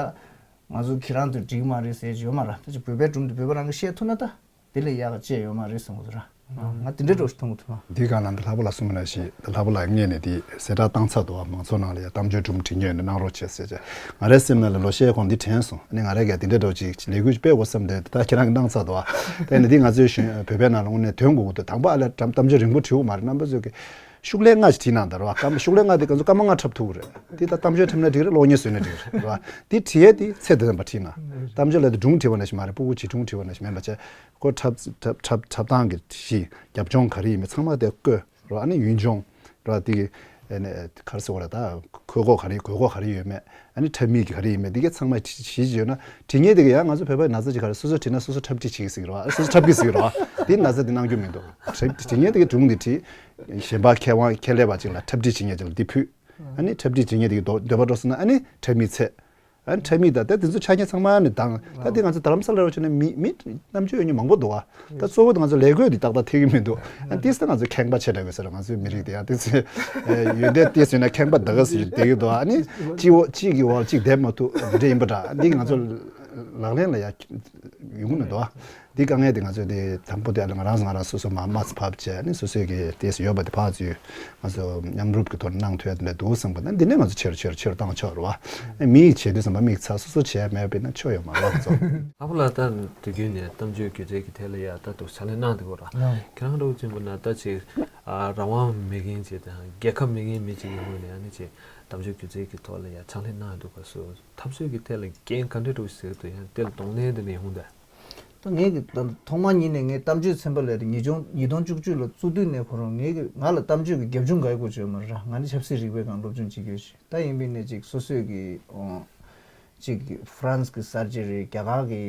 ང་ཚོ་ཁྱེད་རང་ཚོས་འགྲིག་མ་རེད་ཟེར་ཡོད་མ་རེད། ད་ཅིག་བོད་པའི་སྒྲུང་དེ་བོད་པ་རང་གིས་བཤད་ཐུབ་ན་ད་དེ་ལས་ཡག་ག་ཅི་ཡོད་མ་རེད་བསམ་གི་འདུག་ར། ང་དེ་འདྲའི་འདྲ་བོ་ཞིག་མཐོང་གི་འདུག་ཨ། འདི་གང་ལ་འདི་ལྷག་པ་ལ་གསུངས་ན་ཞིག་ད་ལྷག་པ་ལ་ངས་ནས་དེ་གསལ་བསྒྲགས་བཏང་ཚར་འདུག་ཨ། མང་ཚོགས་ནང་ལ་ཡ་གཏམ་བརྗོད་སྒྲུང་འབྲི་མཁན་ཡོད་ན་གནང་རོགས་བྱེད་ཟེར་བྱས། ང་རའི་སེམས་ནང་ལ་ལོ་ཤས་གོང་འདི་དྲན་སོང་། ཨ་ནི་ང་རས་ཀྱང་འདི་འདྲའི་འདྲ་བོ་ཅིག་ལས་འགུལ་ཅིག་སྤེལ་དགོས་བསམ་སྟེ་ད་ཁྱེད་རང་གིས་གནང་ཚར་འདུག་ཨ། དེ་ནས་འདི་ང་ཚོའི་གཞོན་བོད་པའི་ནང་ལ་དངོས་གནས་དོན་དགོས་ཀྱི་འདུག་དང་པོ་ཨ་ལ་གཏམ་བརྗོད་རིང་པོ་བྲིས་པ་མ་རེད། རྣམ་པ་ཚོས་ཀྱི་ཤོག་ལྷེ་ལྔ་ཞིག་བྲིས་གནང་དང་རེད་བ། སྐར་མ་ཤོག་ལྷེ་ལྔ་དེ་ང་ཚོ་སྐར་མ་ལྔ་འཁྲབ་ཐུབ་ཀྱི་རེད། དེ་ད་གཏམ་བརྗོད་འཁྲབ་ན་འགྲིག་རེད། གློག་བརྙན་བཟོས་ན་འགྲིག་རེད་བ། དེ་བྲིས་ཡས་དེ་ཚད་དེ་ཙམ་པ་བྲིས་ན། གཏམ་བརྗོད་ལབ་དེ་སྒྲུང་བྲིས་པ་ནང་བཞིན་མ་རེད། སྤུ་གུ་བྱིས་སྒྲུང་བྲིས་པ་ནང་བཞིན་མིན་པ་བྱས། ཁོ་འཁྲབ་འཁྲབ་འཁྲབ་འཁྲབ་སྟངས་ཀྱི་གཞི་རྒྱབ་ལྗོངས་ག་རེ་ཡིན་མིན་ཚང་མ་དེ་བཀོད་རེད་བ། ཨ་ནི་ཡུལ་ལྗོངས་རེད་བ། དེ་གི་ཨ་ནི་ག་རེ་ཟེར་དགོས་རེད། ད་ཁོལ་སྒོ་ག་རེ་གོས་སྒོ་ག་རེ་ཡོད་མེད། ཨ་ནི་འཁྲབ་མི་གི་ག་རེ་ཡིན་མེད་དེ་གས་ཚང་མ་བྲིས་བྲིས་ཡོད་ན། བྲིས་མཁན་དེ་གས་ཡང་ང་ཚོ་བོད་པའི་ན་ཚ་ཅིག་ག་རེ་སོ་སོས་བྲིས་ན་སོ་སོ་འཁྲབ་ཁྲིད་བྱེད་ཀྱི་ཟེར་གི་རེད་བ། སོ་སོ་འཁྲབ་ཀྱི་ཟེར་གི་རེད་བ། དེ་ན་ཚ་དེ་གནང་རྒྱུ་མི་འདུག་བྲིས་བྲིས་མཁན་དེ་གས་སྒྲུང་དེ་བྲིས། གཞན་པ་མཁས་དབང་ཁྱད་ལས་པ་ཅིག་ལ་འཁྲབ་ཁྲིད་བྱེད་མཁན་ཅིག་ལ་འདི་ཕུལ། ཨ་ནི་འཁྲབ་ཁྲིད་བྱེད་མཁན་དེ་གས་འདོད་འདོད་པ་འགྲོ་སོང་ན་ཨ་ནི་འཁྲབ་མི་ཚད། ཨ་ནི་འཁྲབ་མི་དང་ད་དེ་ཚོ་ཆ་རྐྱེན་ཚང་མ་ནི་དང་ད་དེ་ང་ཚོ་རྡ་རམ་ས་ལ་རུ་ཆ་ནས་མི་མི་རྣམ་དཔྱོད་ཡོད་མཁན་མང་པོ་འདུག་བ། ད་གཙོ་བོ་དེ་ང་ཚོ་ལས་བགོས་དེ་ཏག་ཏག་ཐེབས་ཀྱི་མི་འདུག་ཨ་ནི་དེ་ཚོ་ང་ཚོ་ཁེངས་པ་ཆེ་དྲགས་ཡོད་ས་རེད། ང་ཚོའི་མི་རིགས་དེ་ཡང་དེ་ཚོ་ཡོན་ཏན་དེ་ཚོ་ཡིན་ན་ཁེངས་པ་ད་ག་ཟེར་བསྡད་ཀྱི་འདུག་ཨ་ནི་གཅིག་འོག་གཅིག་གི་འོག་གཅིག་བསྡད་མ་ཐུབ་འདི་འདྲ་ཡིན་པ་འདྲ། འདི་ང་ཚོ་ལག་ལེན་ལ་ཡ་ཡོང་གི་མི་འདུག་འདི་དཀའ་ངལ་དེ་ང་ཚོས་དེ་དང་པོ་དེ་ལ་ང་རང་ང་རང་སོ་སོ་མ་མ་ཚ་ཕབ་བྱས་ནས་སོ་སོའི་གི་དེ་ཡོད་པ་དེ་ཕར་ཚུར་ང་ཚོ་མཉམ་རུབ་ཀྱི་ཐོག་ནས་གནང་ཐུབ་ཡ་དེ་འདྲ་འདུག་བསམ་གི་འདུག་འདི་ནས་ང་ཚོ་ཆེ་རུ་ཆེ་རུ་ཆེ་རུ་བཏང་ཆོག་རེད་བ། མི་ཡིས་བྱེད་དུས་ཙམ་པ་མིག་ཚ་སོ་སོ་བྱས་མེད་པས་ན་ཆོ་ཡོད་མ་རེད་བ། ཚོ། ཨ་ཕོ་ལགས་ད་དུས་རྒྱུན་ནས་གཏམ་བརྗོད་སྒྱུ་རྩལ་གྱི་ཐད་ལ་ཡ་ད་དུ་ཕྱག་ལས་གནང་འདུག་ར། ཁྱེད་རང་འདྲ་བོ་ཅིག་ཡིན་པ་ན་ད་ཅིག་ཨ་རང་དབང་མེད་མཁན་ཅིག་དང་རྒྱལ་ཁབ་མེད་མཁན་མི་ཅིག་གི་ངོས་ནས་ཨ་ནི་ཅིག་གཏམ་བརྗོད་སྒྱུ་རྩལ་གྱི་ཐོག་ལ་ཡ་ཕྱག་ལས་གནང་འདུག་ག་སོ་འཐབ་རྩོད་ཀྱི་ཐད་ལ་འགན་ག་འདྲ་འདྲ་བོ་ཟེར་འདུག་ཡང་དེ་ལ་གདོང་ལེན་དེ་འདྲ་ཡོང་འདུག་ད་ངས་ཀྱི་ད་ཐོག་མ་ཉིད་ནས་ངས་གཏམ་བརྗོད་ཚན་པ་ལས་ཉིས་སྟོང་ཉིས་སྟོང་བཅུ་གཅིག་ལ་བཙུགས་དུས་ནས་ཁོ་རང་ངས་ཀྱི་ང་ལ་གཏམ་བརྗོད་ཀྱི་རྒྱབ་ལྗོངས་ག་ཡི་གོ་བྱོས་མ་རེད། ང་ནི་ཆབ་སྲིད་རིག་པའི་སྒང་སློབ་སྦྱོང་བྱེད་ཀྱི་ཡོད་ཞིག་ད་ཡིན་པའི་ནས་ཅིག་སོ་སོས་ཀྱི་ཨོ་ཅིག་ཧྥ་རན་སི་གི་གསར་བརྗེ་རེད། རྒྱ་གར་གྱི་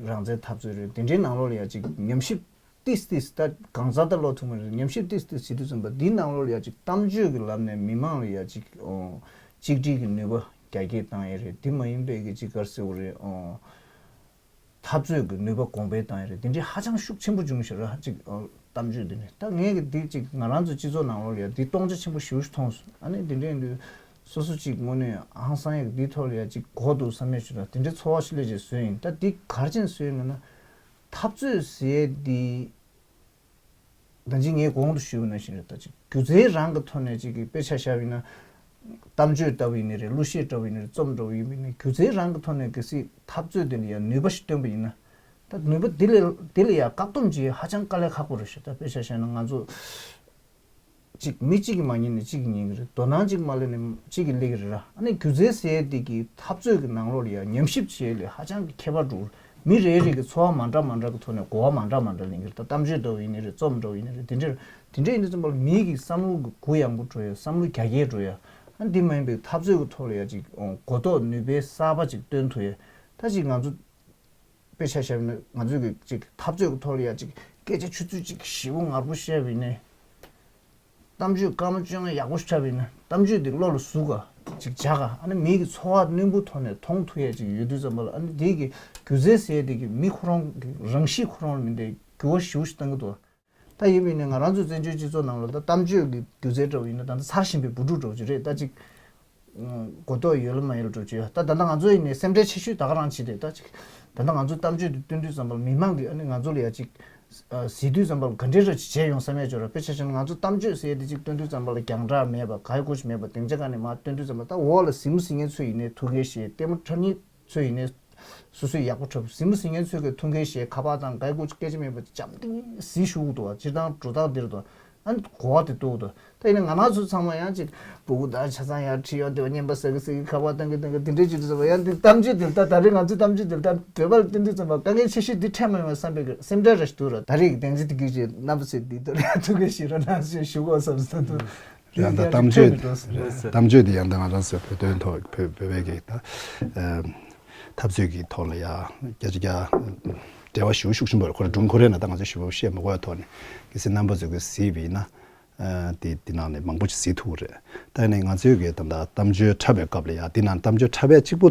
རང་བཙན་འཐབ་རྩོད་རེད། དེ་འདྲའི་ནང་ལོགས་ལ་ཡ་ཅིག་ཉམས་ཞིབ་ཏིས་ཏིས་ད་གང་ཟག་ད་ལོ་ཐུང་མ་རེད། ཉམས་ཞིབ་ཏིས་ཏིས་བྱེད་དུས་ཙམ་པ་འདིའི་ནང་ལོགས་ལ་ཡ་ཅིག་གཏམ་བརྗོད་ཀྱི་ལམ་ནས་མི་མང་ལ་ཡ་ཅིག་ཨོ་གཅིག་སྒྲིལ་གྱི་ནུས་པ་རྒྱ་སྐྱེད་བཏང་ཡས་རེད། དེ་མ་ཡིན་པའི་གི་ཅིག་ག་རེ་ཟེར་དགོས་རེད། ཨོ། འཐབ་རྩོད་ཀྱི་ནུས་པ་གོང་འཕེལ་བཏང་ཡ་རེད། དེ་འདྲའི་ཧ་ཅང་ཤུགས་ཆེན་པོ་བྱུང་ཞེས་ར་ཅིག་གཏམ་བརྗོད་འདི་ནི་ད་ངས་ཀྱི་འདི་ཅིག་ང་རང་ཚོ་སྤྱི་ཚོགས་ནང་ལོགས་ལ་ཡ་འདི་སྟོང་ཆ་ཆེན་པོ་ཞེ་པོ་ཞིག་མཐོང་སོང་། ཨ་ནི་འདི་འདྲའི་འདི་སོ་སོ་ཅིག་དངོས་གནས་ཧང་སང་ཡ་འདི་ཐོག་ལ་ཡ་ཅིག་གོ་འདུག་བསམ་ཡ་ཞིག་ར་དེ་འདྲའི་ཚོར་བ་ཞིག་སླེབས་བྱས་བཟོས་ཡིན། ད་འདི་ག་རེ་བྱས་ནས་བཟོས་ཡིན་ན་འཐབ་རྩོད་ཟེར་ཡ་འདི། ད་ཅི་ངས་གོང་དུ་ཞུས་པ་ནང་བཞིན་རེད། ད་ཅི་སྒྱུ་རྩལ་རང་གི་ཐོག་ནས་ཅིག་གི་དཔེ་ཆ་བཞག་པ་ཡིན་ན། གཏམ་བརྗོད་ལྟ་བུ་ཡིན་ནི་རེད། གླུ་གཞས་འདྲ་བོ་ཡིན་ནི་རེད། རྩོམ་འདྲ་བོ་ཡིན་པ་ཡིན་ནི་སྒྱུ་རྩལ་རང་གི་ཐོག་ནས་གལ་སྲིད་འཐབ་རྩོད་དེ་ལ་ཡང་ནུས་པ་ཞིག་བཏོན་པ་ཡིན་ན། ད་ནུས་པ་དེ་ལས་དེ་ལ་ཡང་བཀག་སྡོམ་བྱེད་ཧ་ཅང་དཀའ་ལས་ཁག་པོ་རེད་ཤག་ད་དཔེ་ཆ་བཞག་ན་ང་ཚོ་ཅིག་མི་གཅིག་གིས་མ་ཉན་ནས་གཅིག་གིས་ཉན་གི་རེད། དོ་སྣང་གཅིག་མ་སླེབས་ནས་གཅིག་གིས་སླེབས་གི་རེད་ར། ཨ་ནི་སྒྱུ་རྩལ་ཟེར་ཡས་དེ་གི་འཐབ་རྩོད་ཀྱི་ནང་ལོགས་ལ་ཡང་ཉམས་ཞིབ་བྱེད་ཡས་ལས་ཧ་ཅང་གི་ཁྱད་པར་འགྲོ། མི་རེ་རེ་གི་ཚོར་བ་མ་འདྲ་མ་འདྲ་གི་ཐོག་ནས་གོ་བ་མ་འདྲ་མ་འདྲ་ལེན་གི་རེད། ད་གཏམ་བརྗོད་འདྲ་བོ་ཡིན་ནི་རེད། རྩོམ་འདྲ་བོ་ཡིན་ནི་རེད། དེ་འདྲར་དེ་འདྲ་ཡིན་དུས་ཙམ་པ་ལ་མིའི་གི་བསམ་བློ་གི་གུ་ཡངས་པོ་འགྲོ་ཡ། བསམ་བློ་རྒྱ་སྐྱེད་འགྲོ་ཡ། ཨ་འདི་མ་ཡིན་པའི་འཐབ་རྩོད་ཀྱི་ཐོག་ལ་ཡ་ཅིག་གོ་རྟོགས་ནུས་པའི་གསར་པ་ཅིག་སྟོན་ཐུབ་ཡ། ད་ཅིག་ང་ཚོ་དཔེ་ཆ་བཞག་ན་ང་ཚོའི་གི་ཅིག་འཐབ་རྩོད་ཀྱི་ཐོག་ལ་ཡ་ཅིག་སྐད་ཆ་ཆུ་ཚོད་ཅིག་ཞིབ་པོ་ངར་པོ་བཤད་པ་ཡིན་ནའི། གཏམ་བརྗོད་སྐར་མ་བཅོ་ལྔ་ཡག་པོ་ཞིག་ཆགས་པ་ཡིན་ན་གཏམ་བརྗོད་དེ་བློ་ལ་ཟུག་ག་ཅིག་བྱ་ག་ཨ་ནི་མི་གི་འཚོ་བ་རྣོན་པོ་ཐོག་ནས་མཐོང་ཐུབ་ཡ་ཅིག་ཡོད་དུས་ཙམ་པ་ལ། ཨ་ནི་དེ་གི་སྒྱུ་རྩལ་ཟེར་ཡ་དེ་གི་མི་ཁོ་རང་གི་རང་གཤིས་ཁོ་རང་ལ་མི་འདྲ་འགྱུར་བ་ཞེ་པོ་ཞིག་གཏང་གི་འདུག་ད་ཡིན་པས་ནི་ང་རང་ཚོའི་བཙན་བྱོལ་སྤྱི་ཚོགས་ནང་ལ་ད་གཏམ་བརྗོད་ཀྱི་སྒྱུ་རྩལ་འདྲ་བོ་ཡིན་ན་ད་ལྟ་ཚར་བཞིན་པའི་བུ་ཕྲུག་འདྲ་བོ་ཅིག་རེད། ད་ཅིག་གོ་རྟོགས་ཡོད་ལ་མ་ཡོད་ལ་འདྲ་བོ་ཅིག་ཡོད། ད་ད་ལྟ་ང་ཚོ་ཡིན་ནའི་སེམས་ཁྲལ་ཆེ་ཤོས་ད་ག་རང་བྱེད་དེ། ད་ཅིག་ད་ལྟ་ང་ཚོའི་གཏམ་བརྗོད་དེ་སྟོན་དུས་ཙམ་པ་ལ་མི་མང་གིས་ཨ་ནི་ང་ཚོ་ལ་ཡ་ཅིག་གཟིགས་དུས་ཙམ་པ་ལ་ག་འདྲའི་འདྲ་ཅིག་བྱས་ཡོང་བསམ་ཡ་ཅིག་ཡོད་རེད། དཔེ་ཆ་བཞག་ན་ང་ཚོ་གཏམ་བརྗོད་ཟེར་ཡ་དེ་ཅིག་སྟོན་དུས་ཙམ་པ་ལ་རྒྱང་གྲགས་མེད་པ། ག་ཡི་གོ་ཅིག་མེད་པ། སྡིངས་ཆ་སྒང་ནས་མར་སྟོན་དུས་ཙམ་པ་ད་འོག་ལ་གཟིགས་མོ་གཟིགས་མཁན་ཚོ་ཡིན་ནའི་ཐུགས་འགན་བཞེས། ལྟད་མོ་འཁྲབ་མཁན་ཚོ་ཡིན་ནའི་སོ་སོས་ཡག་པོ་འཁྲབ། གཟིགས་མོ་གཟིགས་མཁན་ཚོས་གི་ཐུགས་འགན་བཞེས། ཁ་པར་དང་ག་ཡི་གོ་ཅིག་སྐད་ཆ་མེད་པ་འཇམ་ཐིང་ཐིང་གཟིགས་བཞུགས་འདུག་བ། སྤྱིར་བཏང་འགྲོ་སྟངས་འདིར་འདུག་ཨ་ནི་གོ་བ་དེ་འདུག་འདུག་ད་ཡིན་ན་ང་རང་ཚོ་ཚང་མ་ཡང་ཅིག་སྤུ་གུ་དང་ཆ་ཚང་ཡར་ཁྲིད་ཡོང་དེ་བ་བརྙན་པར་ཟ་གི་ཟ་གི་ཁ་པར་བཏང་གི་བཏང་གི་དེ་འདྲའི་ཅིག་འདུག་ཟེར་བ། ཡང་དེ་གཏམ་བརྗོད་དེ་ལ་ད་ད་རེས་ང་ཚོའི་གཏམ་བརྗོད་དེ་ལ་ད་བོད་པ་ལ་བསྟན་དུས་ཙམ་པ་དཀའ་ངལ་ཆེ་ཤོས་འདི་འཕྲད་མ་ཡོང་བ་བསམ་པའི་སེམས་ཁྲལ་ར་ཞིག་འདུག་ར། ད་རེས་ཀྱི་བདེན་ཚིག་དེ་གི་ཅིག་རྣམ་པ་ཚོས་འདི་ལྟར་ཡང་ཐུགས་འགན་བཞེས་རོགས་གནང་ཞེས་ཞུ་དགོས་བསམ་སོང་། ད་ཡང་ད་གཏམ་བརྗོད་འཕྲད་མི་འགྲོ་ཟེར། གཏམ་བརྗོད་དེ་ཡང་ད་ང་རང་ཚོའི་བོད་དོན་ཐོག་བོད་བོད་པའི་གི་ད་འཐབ་རྩོད་ཀྱི་ཐོག་ལ་ཡ་བརྒྱ་ཆ་བརྒྱ་འབྲེལ་བ་ཞེ་པོ་ཤུགས་ཆེན་པོ་རེད། ཁོ་རང་ཀྲུང་ཁོ་རེ་ན་ད་ང་ཚོས་ཞེ་པོ་བཤད་མི་དགོས་པའི་ཐོག་ནས་གལ་སྲིད་རྣམ་པ་ཚོས་གི་གཟིགས་པ་ཡིན་ན། ཨ་དེ་དེ་ནང་ནས་མང་པོ་ཅིག་གཟིགས་ཐུབ་ཀྱི་རེད། ད་ནི་ང་ཚོའི་གི་ད་ལྟ་གཏམ་བརྗོད་འཁྲབ་པའི་སྐབས་ལ་ཡ་དེ་ནང་གཏམ་བརྗོད་འཁྲབ་པའི་གཅིག་པུ་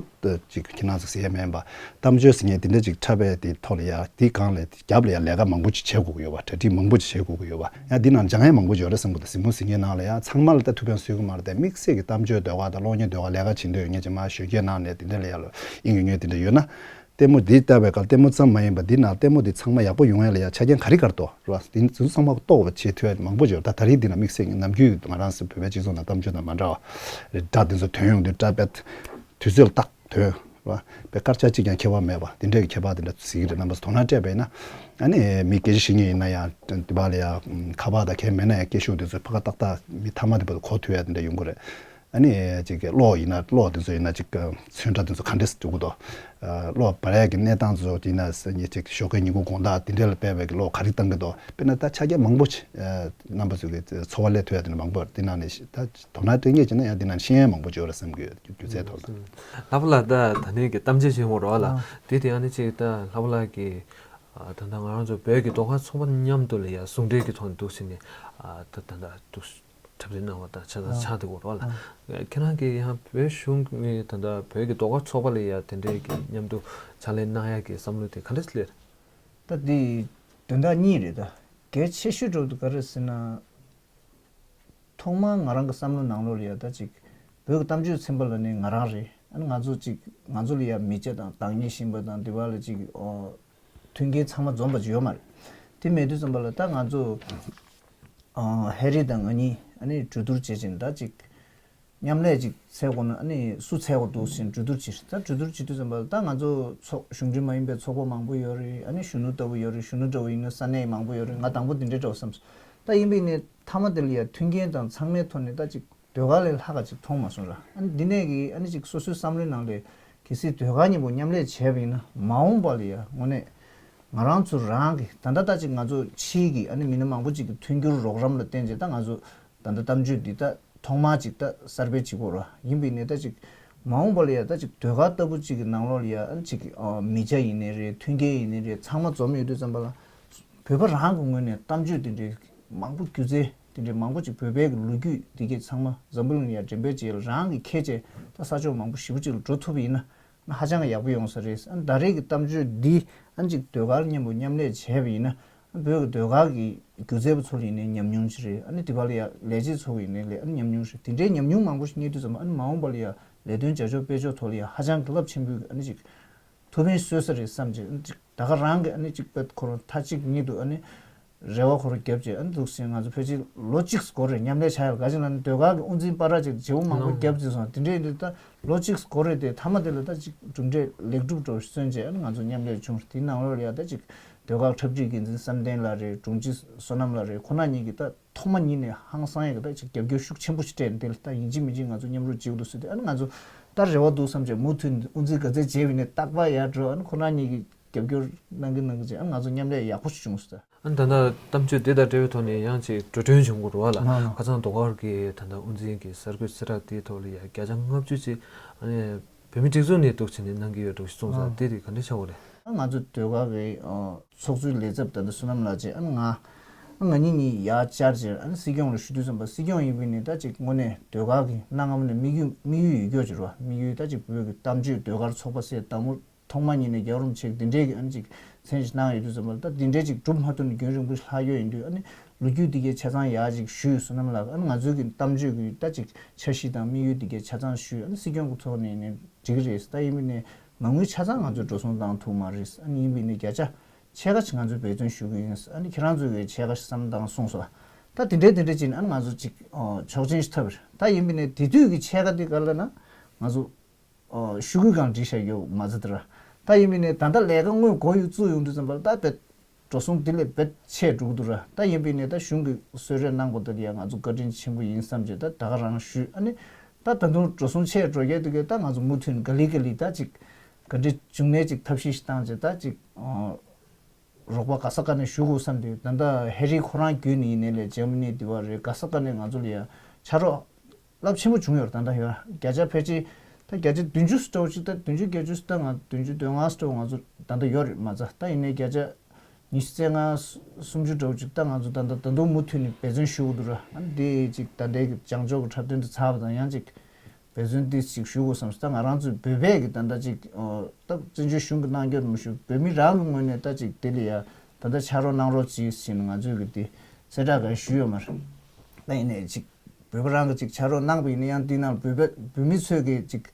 ཅིག་ཁྱེད་རང་ཚོ་གཟིགས་ཡ་མིན་པ། གཏམ་བརྗོད་ཟེར་མཁན་དེ་འདྲ་ཅིག་འཁྲབ་པའི་དེ་ཐོག་ལ་ཡ་དེ་སྒང་ལ་རྒྱབ་ལ་ཡ་ལས་ཀ་མང་པོ་ཅིག་བྱེད་དགོས་ཀྱི་ཡོད་པ། གྲ་སྒྲིག་མང་པོ་ཅིག་བྱེད་དགོས་ཀྱི་ཡོད་པ། ཡང་འདི་ནང་སྦྱང་ཡ་མང་པོ་ཅིག་ཡོད་རེད་བསམ་གྱི་འདུག་གཟིགས་མོ་གཟིགས་མཁན་ནང་ལ་ཡ་ཚང་མ་ལ་ད་ཐུགས་ཕན་གསོས་ཀྱི་མ་རེད་དེ། དམིགས་བསལ་གྱི་གཏམ་བརྗོད་ཟློས་གར་དང་གློག་བརྙན་ཟློས་གར་ལས་ཀ་བྱེད་འདོད་ཡོད་མཁན་ཅིག་མར་གཞོན་སྐྱེས་ནང་ནས་དེ་འདྲ་ལ་ཡ་ལ་དབྱིངས་ཡོད་མཁན་དེ་འདྲ་ཡོད་ན། ལྟད་མོ་འདི་ལྟ་བའི་སྐབས་ལྟད་མོ་ཙམ་མ་ཡིན་པ་འདི་ནང་ལྟད་མོ་འདི་ཚང་མ་ཡག་པོ་ཡོང་ཡ་ལ་ཡ་ཆ་རྐྱེན་ག་རེ་ག་རེ་འདུག་རེད་བ། འདི་ཚོ་ཚང་མ་རྟོགས་པ་བྱེད་ཐུབ་ཡ་མང་པོ་ཡོད། ད་ད་རེས་འདི་ནང་དམིགས་བསལ་གྱི་ནམ་རྒྱུན་ང་རང་ཚོ་བོད་པའི་སྤྱི་ཚོགས་ནང་གཏམ་བརྗོད་དང་མ་འདྲ་བ་རེད། སྒྲ་འདི་ཚོ་ཐོན་ཡོང་དུས་སྒྲ་དཔེ་དུས་ཚོད་ལ་ཏག་ཐོན་རེད་བ། དཔེ་སྐར་ཆ་གཅིག་ཀྱང་ཁྱད་པར་མེད་པ་འདི་འདྲའི་ཁྱད་པར་འདི་འདྲ་གཟིགས་ཀྱི་རེད། རྣམ་པ་ཚོ་དོ་སྣང་སྤྲད་པ་ཡིན་ན། ཨ་ནི་མི་སྐད་ཆ་བཤད་མཁན་ཡིན་ན་ཡང་འདི་བ་ལ་ཡ་ཁ་པར་དང་གལ་མེད་ན་ཡང་སྐད་ཤུགས་འདི་ཚོ་ཕ་ག་ཏག་ཏག་མི་ཐ་མ་འདི་བར་དུ་གོ་ཐུབ་ཡ་འདི་འདྲ་ཡོང་གི་རེད། ཨ་ནི་ཅིག་གི་གློག་ཡིན་ན་གློག་དེ་ཚོ་ཡིན་ན་ཅིག་གི་ཚོན་ཁྲ་དེ་ཚོ་ག་འདྲས་འགྲོ་གི་འདུག་ཨ་གློག་འབར་ཡག་གི་གནས་སྟངས་ཚོ་ཡིན་ན་ས་ཉིན་ཅིག་ཞོགས་ཀའི་ཉིན་གུང་དགོང་དག་དེ་འདྲས་ལ་དཔེ་བའི་གི་གློག་ག་རེ་བཏང་གི་འདུག་དཔེར་ན་ད་ཆ་རྐྱེན་མང་པོ་ཅིག་ཨ་རྣམ་པ་ཚོ་གི་འཚོ་བ་སླེབས་ཐུབ་ཡ་དེ་འདྲ་མང་པོ་ཡོད་རེད། དེ་ནང་ནས་ཤི་ད་དོ་སྣང་སྤྲད་མཁན་བྱས་ན་ཡང་དེ་ནང་ནས་ཤེས་ཡ་མང་པོ་ཅིག་ཡོད་རེད་བསམ་གི་ཡོད། སྒྱུ་རྩལ་ཐོག་ལ། ལྷག་པ་ལ་ད་ད་ནི་གི་གཏམ་བརྗོད་བྱེད་དགོས་རེད་བ་ལ། ཨ་དེ་དེ་ཡང་ནི་ཅིག་ད་ལྷག་པ་ལ་གི་ཨ་ད་ལྟ་ང་རང་ཚོ་བོད་ཀྱི་ཟློས་གར་ཚོགས་པ་མཉམ་དུ་ལ་ཡ་ཟུང་འབྲེལ་གྱི་ཐོག་ནས་འདུག་ཟེར་ནས་ཨ་ད་ད་ལྟ་འདུག་འཁྲབ་སྟོན་གནང་བ་དང་ཆ་ཚང་ཨ་ཆགས་བསྡད་ཡོད་རེད་བ་ལ། ཨ་ཁྱེད་རང་གིས་ཡང་བོད་གཞུང་གི་ད་ལྟ་བོད་ཀྱི་ཟློས་གར་ཚོགས་པ་ལ་ཡ་དེ་འདྲའི་གི་མཉམ་དུ་ཕྱག་ལས་གནང་ཡ་གི་བསམ་བློ་དེ་ག་འདྲ་སླེབས་རེད། ད་འདི་དོན་དག་གཉིས་རེད། ད་གལ་ཆེ་ཤོས་འགྲོ་འདུག་ག་རེ་ཟེར་ན། ཐོག་མར་ང་རང་གི་བསམ་བློ་ནང་ལོགས་ལ་ཡ་ད་ཅིག་བོད་ཀྱི་གཏམ་བརྗོད་ཚན་པ་ལ་ནི་ང་རང་རེད། ཨ་ནི་ང་ཚོ་ཅིག་ང་ཚོ་ལ་ཡ་མི་ཆ་དང་བདག་ཉིད་ཤེས་པ་དང་དེ་བ་ལ་ཅིག་ཨོ་མཐུན་རྐྱེན་ཚང་མ་འཛོམས་པ་ཅིག་ཡོད་མ་རེད། དེ་མེད་དུས་ཙམ་པ་ལ་ད་ང་ཚོ་ཨ་ཧེ་རི་དང་ང་གཉིས་ཨ་ནི་གྲོས་བསྡུར་བྱེད་ཅིང་ད་ཅིག་མཉམ་ལས་ཅིག་འཚོལ་དགོས་ན་ཨ་ནི་སུ་འཚོལ་དགོས་འདུག་ཟེར་གྲོས་བསྡུར་བྱེད། ད་གྲོས་བསྡུར་བྱེད་དུས་ཙམ་པ་ལ་ད་ང་ཚོ་ཚོགས་གཞུང་འབྲེལ་མ་ཡིན་པའི་ཚོགས་པ་མང་པོ་ཡོད་རེད། ཨ་ནི་གཞོན་ནུ་ལྟ་བུ་ཡོད་རེད། གཞོན་ནུ་འདྲ་བོ་ཡིན་ན་ས་གནས་མང་པོ་ཡོད་རེད། ང་དང་པོ་འདི་འདྲའི་འདྲ་བོ་བསམ་སོང་། ད་ཡིན་པས་ནི་མཐའ་མ་དེ་ལ་ཡ་མཐུན་རྐྱེན་དང་ཚང་མའི་ཐོག་ནས་ད་ཅིག་ཟློས་གར་ལས་ལྷག་ག་ཅིག་མཐོང་མ་སོང་ར། ཨ་ནི་འདི་ནས་ཀྱི་ཨ་ནི་ཅིག་སོ་སོའི་བསམ་བློའི་ནང་ལས་གལ་སྲིད་ཟློས་གར་མཉམ་པོ་མཉམ་ལས་བྱས་པ་ཡིན་ན་མ་འོངས་པ་ལ་ཡ་དངོས་གནས་ང་རང་ཚོ་རང་གི་ད་ལྟ་ད་ཅིག་ང་ཚོ་ཕྱིའི་གི་ཨ་ནི་མི་སྣ་མང་པོ་ཅིག་གི་མཐུན་འགྱུར་རོགས་རམ་ལ་བརྟེན་བྱས་ད་ང་ཚོ་ད་ལྟ་གཏམ་བརྗོད་འདི་ད་ཐོག་མར་ཅིག་ད་གསར་སྤེལ་བྱེད་དགོས་ར། ཡིན་པས་ནི་ད་ཅིག་མ་འོངས་པ་ལ་ཡ་ད་ཅིག་ཟློས་གར་ལྟ་བུ་ཅིག་གི་ནང་ལོགས་ལ་ཡ་ཨ་ནི་ཅིག་མི་ཆ་ཡིན་ནའི་རེད། མཐུན་རྐྱེན་ཡིན་ནའི་རེད། ཚང་མ་འཛོམས་ཡོད་དུས་ཙམ་པ་ལ་བོད་པ་རང་གི་ངོས་ནས་གཏམ་བརྗོད་འདི་འདྲའི་མང་པོ་སྒྱུ་རྩལ་དེ་འདྲའི་མང་པོ་ཅིག་བོད་པའི་གི་ལོ་རྒྱུས་འདི་གས་ཚང་མ་འཛམ་བུ་གླིང་ལ་ཡ་འགྲེམས་སྤེལ་བྱས་ལ་རང་གི་ཁྱད་ཆེ་ད་ས་ཕྱོགས་མང་པོ་ཞེ་པོ་ཅིག་ལ་འགྲོ་ཐུབ་པ་ཡིན་ན་ཧ་ཅང་གི་ཡག་པོ་ཡོང་ས་རེད། ཨ་ནི་ད་རེས་ཀྱི་གཏམ་བརྗོད་འདི་ཨ་ནི་ཅིག་ཟློས་གར་མཉམ་པོ་མཉམ་ལས་བྱས་པ་ཡིན་ན་ཨ་ནི་བོད་ཀྱི་ཟློས་གར་གྱི་སྒྱུ་རྩལ་པ་ཚོ་ལ་ཡིན་ནའི་ཉམས་མྱོང་ཅིག་རེད། ཨ་ནི་དེ་བ་ལ་ཡ་ལས་བྱེད་ཚོ་གི་ཡིན་ནའི་ལས་ཨ་ནི་ཉམས་མྱོང་ཅིག་རེད། དེ་འདྲའི་ཉམས་མྱོང་མང་པོ་ཞིག་རྙེད་དུས་ཙམ་ཨ་ནི་མ་འོངས་པ་ལ་ཡ་ལས་དོན་བྱ་ཕྱོགས་སྤེལ་ཕྱོགས་ཐོག་ལ་ཡ་ཧ་ཅང་གི་རླབས་ཆེན་པོའི་ཨ་ནི་ཅིག་ཐུགས་ཕན་གསོས་ས་རེད་བསམ་བྱས་ཨ་ནི་ཅིག་ད་ག་རང་གི་ཨ་ནི་ཅིག་དཔེ་ཁོ་རང་མཐའ་གཅིག་ཉིད་དུ་ཨ་ནི། རེ་བ་ཁོ་རང་རྒྱབ་བྱས་ཨ་ནི་འདུག་ཟེར་ང་ཚོ་ཕལ་ཆེར་ལོ་གཅིག་འགོར་རེད་མཉམ་ལས་བྱ་ཡག་ག་ཅི་ལ་ནི་ཟློས་གར་གྱི་དབུ་འཛིན་པ་ར་ཅིག་བྱེད་པོ་མང་པོ་རྒྱབ་ཟེར་སོང་། དེ་འདྲས་འདི་ད་ལོ་གཅིག་འགོར་རེད་དེ་མཐའ་མ་དེ་ལ་ད་ཅིག་གྲུབ་འབྲས་ལེགས་གྲུབ་འགྲོ་སོན་བྱས་ཨ་ནི་ང་ཚོ་མཉམ་ལས་བྱུང་རེད། དེའི་ནང་ལོགས་ལ་ཡ་ད་ཅིག་ཟློས་གར་འཁྲབ་ཁྲིད་འགན་འཛིན་བསམ་གཏན་ལགས་རེད། དྲུང་ཆེ་བསོད་ནམས་ལགས་རེད། ཁོ་རང་གཉིས་ཀྱིས་ད་ཐོག་མ་ཉིད་ནས་ཧང་སང་ཡག་གི་ད་ཅིག་རྒྱབ་སྐྱོར་ཤུགས་ཆེན་པོ་ཞིག་སྤྲད་ནས་དེ་ལ་ད་ཡིན་གཅིག་མིན་གཅིག་ང་ཚོ་མཉམ་རུབ་བྱེད་དགོས་འདུག་ཟེར་དུས་ཨ་ནི་ང་ཚོ་ད་རེ་བ་འདུག་བསམ་བྱས་མུ་མཐུད་དབུ་འཛིན་ག་ཚད་བྱས་པ་ཡིན་ནའི་རྟག་པར་ཡར་འགྲོ་ཨ་ནི་ཁོ་རང་གཉིས་ཀྱིས་རྒྱབ་སྐྱོར་གནང་གི་གནང་གི་བྱས་ཨ་ནི་ང་ཚོ་མཉམ་ལས་ཡག་པོ་ཞིག་བྱུང་སོང་། ཨ་ནི་ད་ལྟ་གཏམ་བརྗོད་འདི་དང་འབྲེལ་བའི་ཐོག་ནས་ཡང་ཅིག་འགྲོ་གྲོན་བྱུང་དགོས་རེད་བ་ལ། ཨ་ཨ། ཁ་སང་ཟློས་གར་གྱི་ད་ལྟ་དབུ་འཛིན་གྱི་གསར་འགོད་གསལ་བསྒྲགས་དེའི་ཐོག་ལ་ཡ་བརྒྱ་ཆ་ལྔ་བཅུ་ཅིག་ཨ་ནི་བོད་མིའི་སྒྲིག་འཛུགས་ནས་འདུག་བྱས་ནས་གནང་གི་ཡོད་འདུག་གསུངས་སོང་། ཨ་དེ་དེ་ག་འདྲ་ཆགས་ཡོད་རེད། ཨ་ང་ཚོ་ཟློས་གར་གྱི་ཨ་ཚོགས་གཙོའི་ལས་ཚབ་ད་ལྟ་བསོད་ནམས་ལགས་བྱས་ཨ་ནི་ང་ ང་གཉིས་གཉིས་ཡར་བཅར་བྱས་ཨ་ནི་སྲིད་སྐྱོང་ལ་ཞུ་དུས་ཙམ་པ་སྲིད་སྐྱོང་ཡིན་པའི་ནི་ད་ཅིག་དངོས་གནས་ཟློས་གར་གྱི་གནའ་སྔ་མོ་ནས་དམིགས་ཡུལ་དམིགས་ཡུལ་ཡོད་སྐྱོ་བྱེད་རོགས། དམིགས་ཡུལ་ད་ཅིག་བོད་ཀྱི་གཏམ་བརྗོད་ཟློས་གར་ཚོགས་པ་ཟེར་དང་པོ་ཐོག་མ་ཉིད་ནས་རྒྱལ་བ་རིན་པོ་ཆེ་འདི་འདྲའི་གི་ཨ་ནི་ཅིག་མཚན་ཞིག་གནང་ཡོད་དུས་ཙམ་པ་ལ་ད་འདི་འདྲའི་ཅིག་གྲུབ་མ་ཐུབ་ནས་རྒྱུན་རིང་པོ་ཞིག་ལྷག་ཡོད་ཡིན་དུས་ཨ་ནི་ལོ་རྒྱུས་འདི་གའི་ཆ་ཚང་ཡར་ཅིག་ཞུས་བསོད་ནམས་ལགས། ཨ་ནི་ང་ཚོའི་གི་གཏམ་བརྗོད་ཀྱི་ད་ཅིག་འཆར་གཞི་དང་དམིགས་ཡུལ་འདི་གའི་ཆ་ཚང་ཞུས། ཨ་ནི་སྲིད་སྐྱོང་གི་ཐོག་ནས་ནི་འགྲིག་གི་རེད། ད་ཡིན་པའི་ནི་མ་དངུལ་ཆ་ཚང་ང་ཚོས་འགྲོ་སོང་བཏང་ཐུབ་མ་རེད། ཨ་ནི་ཡིན་པའི་ནི་བརྒྱ་ཆ་ཕྱེད་ཀ་ཞིག་ང་ཚོས་འབད་བརྩོན་ཞུ་གི་ཡིན། ཨ་ནི་ཁྱེད་རང་ཚོས་གི་ཕྱེད་ཀ་ཞིག་བསམ་བཏང་གསུངས་སོ། ད་དེ་འདྲའི་དེ་འདྲའི་ཅིག་ཨ་ནི་ང་ཚོ་ཅིག་ཆོག་མཆན་ཞིག་ཐོབ་པ་རེད། ད་ཡིན་པའི་ནི་དེ་དུས་ཀྱི་ཕྱེད་ཀ་དེ་ག་ལ་ན་ང་ཚོ་ཨོ། ཤོག་གུའི་སྒང་བྲིས་བཞག་ཡོད་མ་ཚད་དེ་ར། ད་ཡིན་པའི་ནི་ད་ལྟ་ལས་ཀ་དངོས་འགོ་ཡུག་བཙུགས་ཡོང་དུས་ཙམ་པ་ལ་ད་བེད་འགྲོ་སོང་དེ་ལས་བེད་ཆེ་འགྲོ་གི་འདུག་ར། ད་ཡིན་པའི་ནི་ད་གཞུང་གིས་གསོལ་རས་གནང་པ་དེ་ལ་ཡང་ང་ཚོ་བཀའ་དྲིན་ཆེན་པོ་ཡིན་བསམ་བྱས་ད་ད་ག་རང་ཞུས། ཨ་ནི་ད་ད་དུང་འགྲོ་སོང་ཆེ་འགྲོ་གི་འདུག་གི། ད་ང་ཚོ་མུ་མཐུད་ནས་ག་ལེ་ག་ལེ་ད་ཅིག་ག་འདྲ་བྱུང་ནའི་ཅིག་ཐབས་ཤེས་ཤིག་བཏང་བྱས་ད་ཅིག་ཨོ། རོགས་པ་ག་ས་ག་ནས་ཞུ་དགོས་བསམ་དུས་ད་ལྟ་ཧེ་རི་ཁོ་རང་བརྒྱུད་ནས་ཡིན་ནའི་ལས་འཇར་མ་ནི་འདི་བ་རེད། ག་ས་ག་ནས་ང་ཚོ་ལ་ཡ་ཕྱག་རོགས་རླབས་ཆེན་པོ་བྱུང་ཡོད་རེད། ད་ལྟ་ཡོད་བརྒྱ་ཆ་ཕལ་ཆེར་ད་བརྒྱ་ཆ་བདུན་ཅུ་སྤྲོ་ཅིག་ད་བདུན་ཅུ་བརྒྱད་ཅུ་ད་ང་བདུན་ཅུ་དོན་ལྔ་སྤྲོ་ང་ཚོ་ད་ལྟ་ཡོད་རེད་མ་ཚད། ད་ཡིན་ནའི་བརྒྱ་ཆ་ཉི་ཤུ་རྩ་ལྔ་སུམ་ཅུ་སྤྲོ་ཅིག་ད་ང་ཚོ་ད་ལྟ་ད་དུང་མུ་མཐུད་ནས་འབད་བརྩོན་ཞུ་དགོས་འདུག་ར། ཨ་ནི་འདི་ཅིག་ད་ལྟའི་གི་བྱང་ཕྱོགས་ཀྱི་འཁྲབ་སྟོན་དུ་ཚར་བ་དང་ཡང་ཅིག་འབད་བརྩོན་ཏོག་ཙམ་ཞུ་དགོས་བསམ་སོང་། ད་ང་རང་ཚོའི་བོད་པས་ཀྱི་ད་ལྟ་ཅིག་ཨོ། ད་བཙན་བྱོལ་གཞུང་གི་གནང་སྐྱོར་མི་ཞུ་བོད་མི་རང་གི་ངོས་ནས་ད་ཅིག་དེ་ལ་ཡ་ད་ལྟ་ཕྱག་རོགས་གནང་རོགས་གྱིས་ཟེར་ནས་ང་ཚོས་ཀྱི་དེ་གསལ་བསྒྲགས་ག་ཞུས་ཡོད་མ་རེད། ད་ཡིན་ནའི་ཅིག་བོད་པ་རང་གི་ཅིག་ཕྱག་རོགས་གནང་པ་ཡིན་ན་ཡང་དེའི་ནང་བོད་པ་བོད་མི་ཚོས་ཀྱི་ཅིག་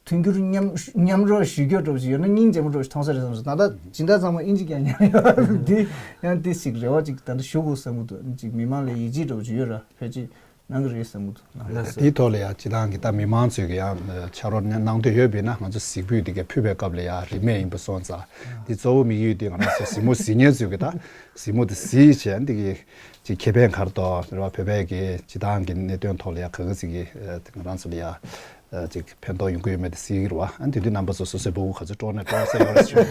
མཐུན་འགྱུར་མཉམ་མཉམ་རོགས་ཞུ་རྒྱུ་འདྲ་པོ་ཞིག་ཡོད་ན་སྙིང་རྗེ་མོ་འདྲ་པོ་ཞིག་མཐོང་ས་རེད་བསམ་སོང་། ད་ལྟ་སྦྱིན་བདག་ཚང་མ་དབྱིན་ཇི་རྐྱང་ཉན་ཡོད་འདི་ཡང་ཏོག་ཙམ་རེ་བ་ཅིག་ད་ལྟ་ཞུ་དགོས་བསམ་གྱི་འདུག་ཅིག་མི་མང་ལ་ཡིད་ཆེས་འདྲ་པོ་ཞིག་ཡོད་ར་ཕལ་ཆེར། གནང་གི་རེད་བསམ་གྱི་འདུག་ལགས་སོ། དེའི་ཐོག་ལ་ཡང་སྤྱི་བཏང་གི་ད་མི་མང་ཚོས་ཀྱི་ཡང་ཕྱག་རོགས་གནང་འདོད་ཡོད་པས་ན་ང་ཚོ་གཟིགས་འབུལ་འདི་གའི་ཕུལ་བའི་སྐབས་ལ་ཡང་རིན་མེད་ཡིན་པ་སོང་ཙང་འདི་གཙོ་བོ་དམིགས་ཡུལ་འདི་ང་རང་ཚོ་གཟིགས་མོ་གཟིགས་མཁན་ཚོས་ཀྱི་ད་གཟིགས་མོ་འདི་གཟིགས་བྱས་འདི་གི་ཅིག་ཁེ་ཕན་ག་རེ་འདུག་རེད་བ། བོད་པའི་གི་སྤྱི་བཏང་གི་གནད་དོན་ཐོག་ལ་ཡང་ག་ག་ཟིག་གི་ང་རང་ཚོ་ལ་ཡང་ཅིག་ཕན་ཐོགས་ཡོང་གི་ཡོད་མེད་དེ་གཟིགས་ཀྱི་རེད་བ། ཨ་ནི་དེ་དུས་རྣམ་པ་ཚོ་སོ་སོའི་སྤུ་གུ་ག་ཚོད་སྤྲོ་ནས་སྤྲོ་ས་ཡོད་རེད་ཞུ།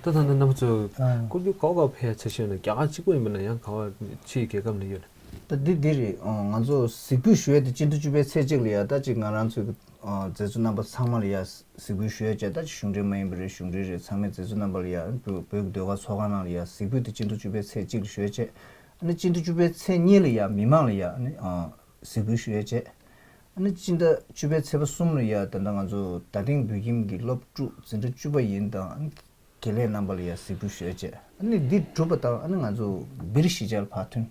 ད་ད་ད་རྣམ་པ་ཚོ་སྐུ་རྒྱུ་ག་བ་ག་བ་ཕེབས་ཡ་ཆ་ཤས་ན་རྒྱ་གར་གཅིག་པོ་ཡིན་པ་ན་ཡང་ག་བ་ཕྱིའི་རྒྱལ་ཁབ་ནས་ཡོད་ན། ད་འདི་འདི་རེད། ང་ཚོ་གཟིགས་འབུལ་ཞུ་ཡས་དེ་སྤྱི་ཟླ་བཅུ་པའི་ཚེས་གཅིག་ལ་ཡ་ད་ཅིག་ང་རང་ཚོའི་མཛད་གཙོ་རྣམ་པ་ཚང་མ་ལ་ཡ་གཟིགས་འབུལ་ཞུ་ཡས་བྱས། ད་ཅིག་གཞུང་འབྲེལ་མ་ཡིན་པ་རེད་གཞུང་འབྲེལ་རེད་ཚང་མས་མཛད་གཙོ་རྣམ་པ་ལ་ཡ་བོད་བོད་ཀྱི་ཟློས་གར་ཚོགས་ཁང་ནང་ལ་ཡ་གཟིགས་འབུལ་དེ་སྤྱི་ཟླ་བཅུ་པའི་ཚེས་གཅིག་ལ་ཞུ་ཡས་བྱས། ཨ་ནི་སྤྱི་ཟླ་བཅུ་པའི་ཚེས་གཉིས་ལ་ཡ་མི་མང་ལ་ཡ་ཨ་ནི་གཟིགས་འབུལ་ཞུ་ཡས་བྱས། ཨ་ནི་སྤྱི་ཟླ་བཅུ་པའི་ཚེས་པ་གསུམ་ལ་ཡ་ད་ལྟ་ང་ཚོ་རྡ་སྟེང་བོད་ཁྱིམ་གྱི་སློབ་ཕྲུག་འཛིན་གྲྭ་བཅུ་པ་ཡིན་དང་། དགེ་ལས་རྣམ་པ་ལ་ཡང་གཟིགས་འབུལ་ཞུ་ཡས་བྱས། ཨ་ནི་འདི་གྲུབ་པ་དང་ཨ་ནི་ང་ཚོ་སྦིར་གཞིས་ཆགས་ལ་ཕར་ཐོན།